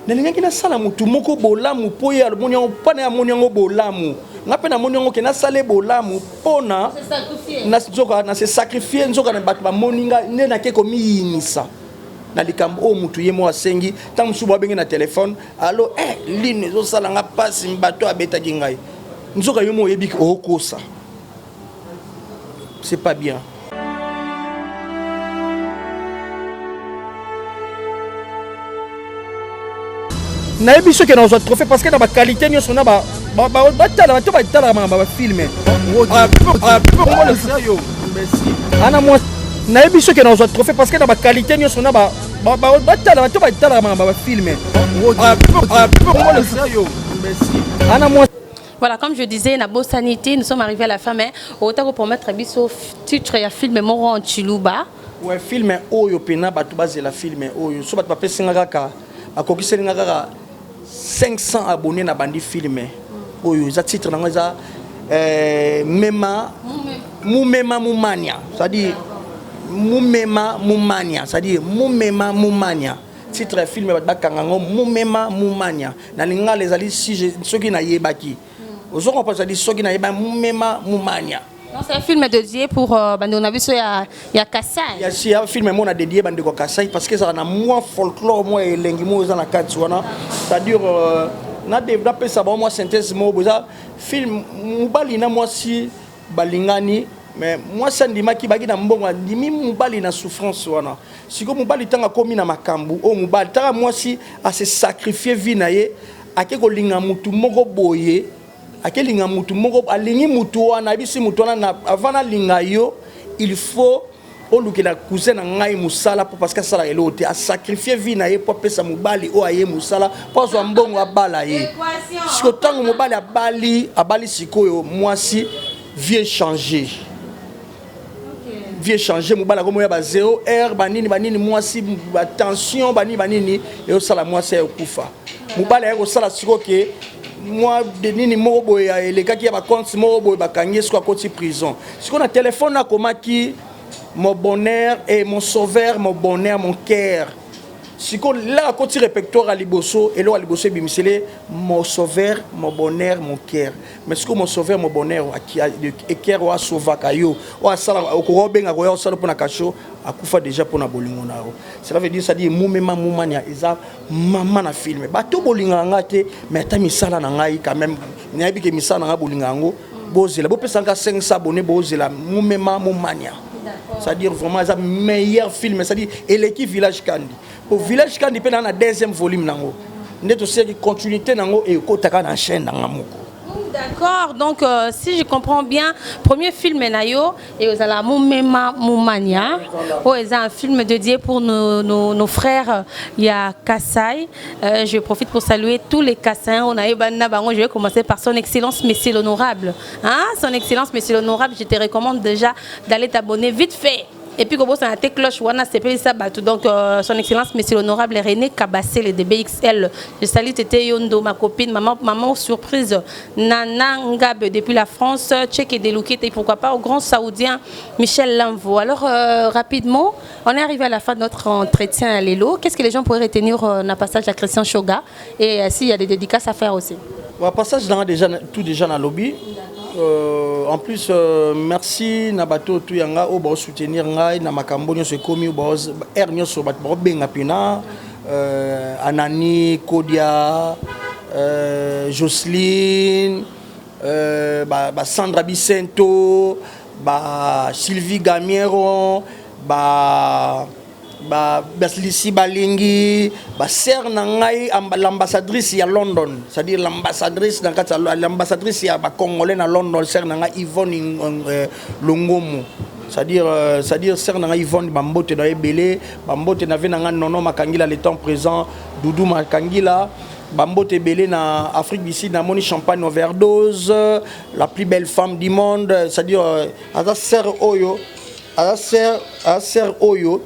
Speaker 1: nalingaki nasala motu moko bolamu mpo ye amoni yango, mpona ye amoni yango bolamu, nga mpe namoni yango ke nasala ye bolamu mpona nzoka na se sacrifie, nzoka na bato bamoni nga nde nake komiyinisa na likambo oyo motu ye moko asengi. Ntango mosusu babenge na telefone: "Allo, eh, lino ezosala nga mpasi, bato abetaki ngai." Nzoka yo mo oyebi okosa, c'est pas bien. Nayebi soki nazwa trophée parce que na baqualité nyonso na batala bato batalaka makambo ya bafilm ana mwa. Nayebi soki nazwa trophée parce que na baqualité nyonso na batala bato batalaka makambo ya bafilm ana mwa.
Speaker 2: Voilà, comme je disais, na sanité, nous sommes arrivés à la fin, mais autant promettre biso titre ya film moko en Chiluba.
Speaker 1: Ouais, film oyo pena bato bazela, film oyo so bato bapesinga kaka, bakokiselinga kaka 500 abonnés na bandi film oyo. Eza titre nango eza mema mumema mumania, c'est-à-dire mumema mumania, c'est-à-dire mumema mumania. Titre ya film bato bakanga yango mumema mumania. Na lingala ezali si soki nayebaki, ozo comprendre, c'est-à-dire soki nayeba, mumema mumania.
Speaker 2: Non, c'est un film dédié pour bandeko na biso ya Kasai.
Speaker 1: Ya si ya film mona dédié bandeko ya Kasai parce que ezala na mwa folklore, mwa elengi moko eza na kati wana. C'est-à-dire napesa bango mwa synthèse moko boye. Eza film mobali na mwasi balingani, mais mwasi andimaki baki na mbongo, andimi mobali na souffrance wana. Sikoyo mobali ntango akómi na makambo oyo, mobali ntango mwasi ase sacrifie vie na ye, ake kolinga mutu moko boye, akelinga mutu moko, alingi mutu wana, ayebisi mutu wana na avant nalinga yo, il faut olukela cousin na ngai mosala, mpo parce que asalaka eloko te. Asacrifie vie na ye mpo apesa mobali oyo aye mosala, mpo azwa mbongo abala ye. Sikoyo ntango mobali abali, abali sikoyo mwasi, vie change, vie change. Mobali akomoya ba 0 heure, banini banini, mwasi batension, banini banini, eyosala mwasi ayokufa. Mobali aye kosala sikoyo ke mwa de nini moko boye elekaki ya bacompte moko boye, bakangi ye, sikoyo akoti prison. Sikoyo na telefone akomaki: "Mon bonheur et mon sauveur, mon bonheur, mon cœur." Sikoyo la akoti répertoire ya liboso, eloko ya liboso ebimisele: "Mon sauveur, mon bonheur, mon cœur." Mais sikoyo mon sauveur, mon bonheur et cœur oyo asovaka yo, oyo asalaka, okoka obenga koya osala mpona kasho, akufa déjà mpona bolingo na yo. Cela veut dire, c'est-à-dire mumema mumania eza mama na film. Bato bolingaka nga te, mais ata misala na ngai quand même, nayebi ke misala na ngai bolingaka yango. Bozela, bopesanga 500 abonné, bozela mumema mumania. C'est-à-dire vraiment eza meilleur film, c'est-à-dire eleki Village Kandi. Po Village Kandi mpe na deuxième volume nango nde tosilaki continuité nango, ekotaka na chaîne nanga moko.
Speaker 2: D'accord, donc si je comprends bien, premier film na yo et ozala Mumema Mumania. Oh, c'est un film dédié pour nos frères ya Kasai. Je profite pour saluer tous les Kasaïens. On a eu Banna Bango. Je vais commencer par son excellence monsieur l'honorable. Hein? Son excellence monsieur l'honorable, je te recommande déjà d'aller t'abonner vite fait. Et puis, comme ça, a cloche, wana c'est ça batou. Donc, son excellence, monsieur l'honorable René Kabassé, le DBXL. Je salue Tété Yondo, ma copine, maman, maman surprise, Nana Ngabe depuis la France, Tchèque et Delouquet, et pourquoi pas au grand saoudien Michel Lamvo. Alors, rapidement, on est arrivé à la fin de notre entretien à Lelo. Qu'est-ce que les gens pourraient retenir dans le passage à Christian Choga? Et s'il y a des dédicaces à faire aussi.
Speaker 1: Bon, passage dans déjà, tout déjà dans le lobby. En plus, merci na bato tu yanga oyo bao soutenir ngai na makambo nyonso ekomi, bao aire nyonso, bato bakobenga mpena Anani Kodia, Jocelyne, ba Sandra Bicento, ba Sylvie Gamiero, ba Basilisi balingi basere na ngai, l'ambassadrice ya London, c'est-à-dire l'ambassadrice na kati, l'ambassadrice ya bacongolais na London, sere na ngai Yvonne Longomo, c'est-à-dire sere na ngai Yvonne, bambote na ebele, bambote na ve na ngai Nono Makangila, le temps présent Doudou Makangila, bambote ebele. Na Afrique du Sud, namoni Champagne Overdose, la plus belle femme du monde, c'est-à-dire aza sere oyo, aza sere oyo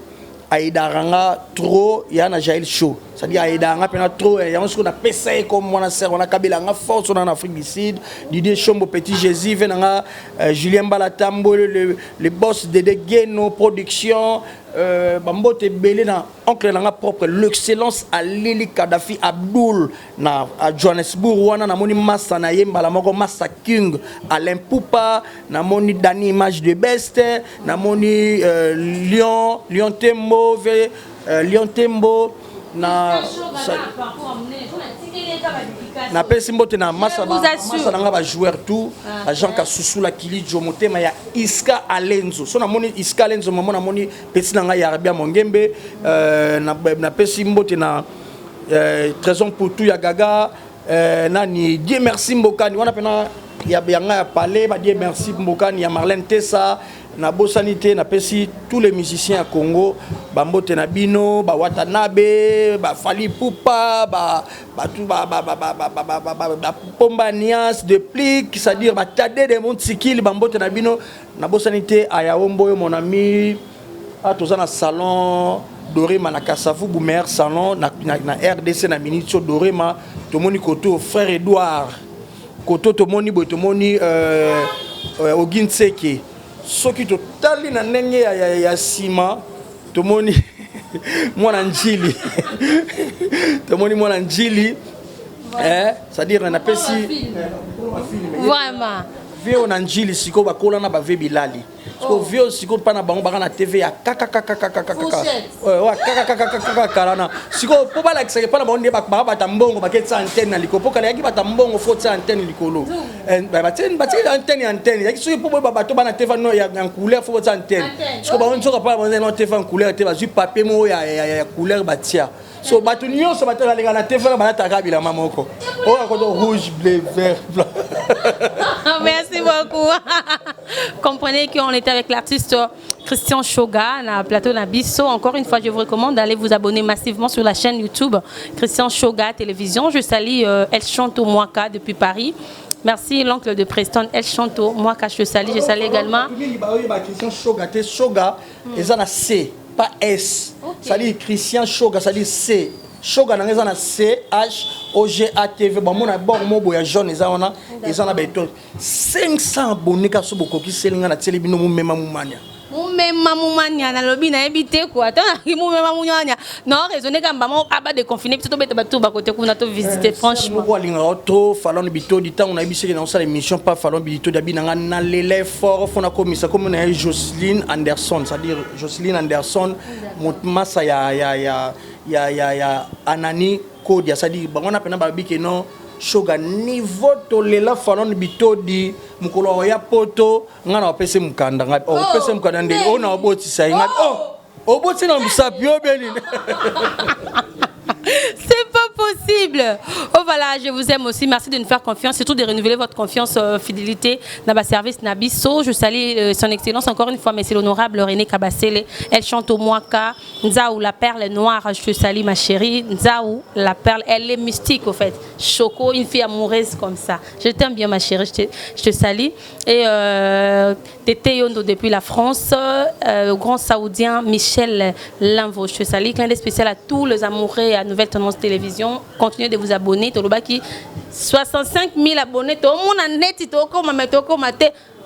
Speaker 1: ayedaka nga trop ya na Jael Show, c'est-à-dire ayedaka nga mpena trop. Yango soki napesa ye comme mwana sere wana, kabela nga force wana na Afrique du Sud. Didier Chombo, Petit Jésus, ve na nga Julien Balatambo, le boss Dede Geno Production, bambote ebele na oncle na nga propre, l'excellence Alili Kadafi Abdul na à Johannesburg wana. Namoni masa na ye mbala moko, Masa King Alain Pupa, namoni Dani Image de Best, namoni Lion Tembo ve Lion Tembo na napesi mbote na masa na nga, bajoueur tout, bajean Kasusula Kilijo, motema ya Iska Alenzo. So namoni Iska Alenzo mamo, namoni pesi na ngai ya Arabia Mongembe, napesi mbote na Trésor Poutou ya Gaga, nani, Dieu merci Mbokani wana mpena ya ngai ya palais, badie merci Mbokani ya Marlène Tesa. Nabosani te, napesi tous les musiciens ya Congo bambote na bino, bawatanabe, bafali pupa, batu bapomba nias de plique, c'est-à-dire batade de Montsikili, bambote na bino. Nabosani te Ayao Mboyo, mon ami. A toza na salon Dorema na Kasavubu, meilleur salon na RDC na minute. So Dorema, tomoni koto frère Edouard, koto tomoni boye, tomoni Ogi Ntseke. Soki totali na ndenge ya nsima, tomoni mwana Njili, tomoni mwana Njili, c'est-à-dire napesi
Speaker 2: Vraiment.
Speaker 1: Vie oyo na Njili sikoyo bakola na bavie bilali sikoyo, vie oyo sikoyo mpa na bango baka na TV ya kakakakakakakakakakaka kala na sikoyo, mpo balakisaka epa na bango nde baka bata mbongo, baketia antenne na likolo, mpo kala yaki bata mbongo, fo tia antenne likolo. Batie antenne ya antenne yaki soki mpo boyeba bato bana TV no ya couleur, fo botia antenne. Sikoyo bango nzoka mpa bango no TV en couleur te, bazwi papier moko ya couleur batia. So bato nyonso bato balinga na TV wana balataka bilamba moko oyo akoto rouge, bleu, vert, blanc.
Speaker 2: Merci beaucoup. Comprenez qu'on était avec l'artiste Christian Choga na plateau na biso. Encore une fois, je vous recommande d'aller vous abonner massivement sur la chaîne YouTube Christian Choga Télévision. Je salue El Chanto Mwaka depuis Paris. Merci l'oncle de Preston, El Chanto Mwaka, je te salue. Je salue également.
Speaker 1: Christian Choga te, Choga eza na C, pas S. C'est-à-dire Christian Choga, c'est-à-dire C. Choga nanga eza na C H O G A T V. Bamona bord mo ya jaune eza wana, eza na baétoile. 500 abonnés ka so bokokiseli nga na tieli bino mumema mumania.
Speaker 2: Mumema mumania, nalobi nayebi te quoi, ata naki mumema mumania non raisonné kaka mbama aba déconfiné biso, tobeta bato bakote kuna to visiter franchement.
Speaker 1: Moko alingaka trop Falon Bitodi. Ntango nayebi seke naosala émission pa Falon Bitodi, abi nanga nalela fort fo nakomisa komi na ye Joceline Anderson, c'est-à-dire Joceline Anderson, masa ya Anani Kodia, c'est-à-dire bango wana mpena babi ke non, Shoga niveau tolela Falon Bitodi. Mokolo oya poto, nga na opesi mokanda, ngai opesi mokanda ndenge oyo na obotisa ye ngai, oh, obotisi na mosapi oyo be nini.
Speaker 2: C'est pas possible. Oh voilà, je vous aime aussi. Merci de nous faire confiance, surtout de renouveler votre confiance, fidélité dans ma service na biso. Je salue son excellence encore une fois, mais c'est l'honorable René Kabasele. Elle chante au Mwaka. Nzaou, la perle noire, je te salue ma chérie. Nzaou, la perle, elle est mystique au fait. Choco, une fille amoureuse comme ça. Je t'aime bien ma chérie, je te salue. Et Tété Yondo depuis la France, le grand saoudien Michel Limvo, je te salue. Clin d'œil spécial à tous les amoureux à Nouvelle Tendance Télévision. Continuez de vous abonner. Tolobaki 65 000 abonnés. Tout le monde a net, tout le monde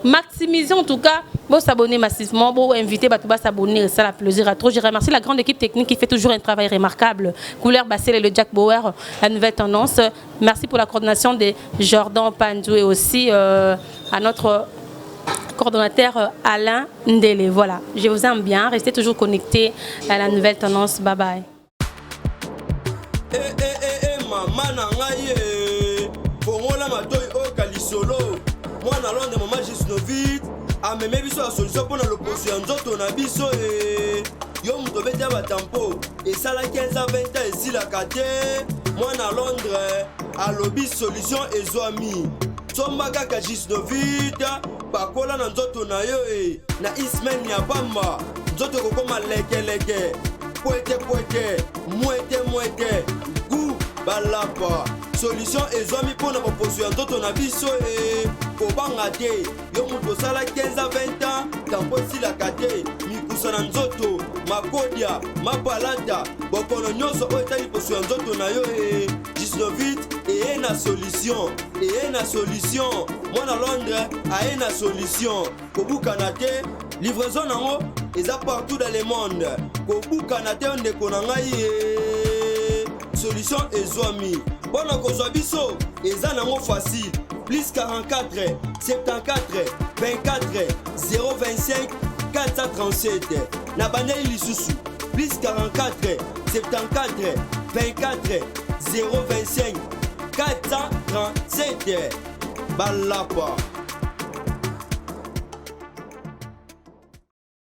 Speaker 2: maximisez en tout cas. Bon, s'abonner massivement, bon, inviter bato ba s'abonner, ça la plaisir à trop. Je remercie la grande équipe technique qui fait toujours un travail remarquable. Couleur Bassel et le Jack Bauer, la Nouvelle Tendance. Merci pour la coordination de Jordan Pandou et aussi à notre coordonnateur Alain Ndele. Voilà, je vous aime bien. Restez toujours connectés à la Nouvelle Tendance. Bye bye.
Speaker 4: Eh, eh, eh, eh, mama na ngai ye fongola matoi oyoka lisolo. Mwana Londres, mama Gisnovit ameme biso ya solution mpo na loposo ya nzoto na biso e. Yo moto obeta batampo esala 15 ans 20 ans esilaka te. Mwana Londres alobi solution ezwami. Somba kaka Gisnovite, pakola na nzoto na yo e na ismaine ya pamba, nzoto ekokoma lekeleke, pwete pwete, mwete mwete, gu balapa. Solution ezwami mpo na boposo ya nzoto na biso e kobanga te. Yo moto osala 15 ans 20 ans tampo esilaka te, mikusa na nzoto, makodia, mapalata, bokono nyonso oyo etali poso ya nzoto na yo e Gisnovite eye na solution, eye na solution. Mwana Londres aye na solution. Kobukana te, livraison nango eza partout dans le monde. Kobukana te ndeko na ngai e solution ezwami. Mpo na kozwa biso eza nango facile, plus 44 74 24 025 437. Na bandeli lisusu, plus 44 74 24 025 437. Balapa.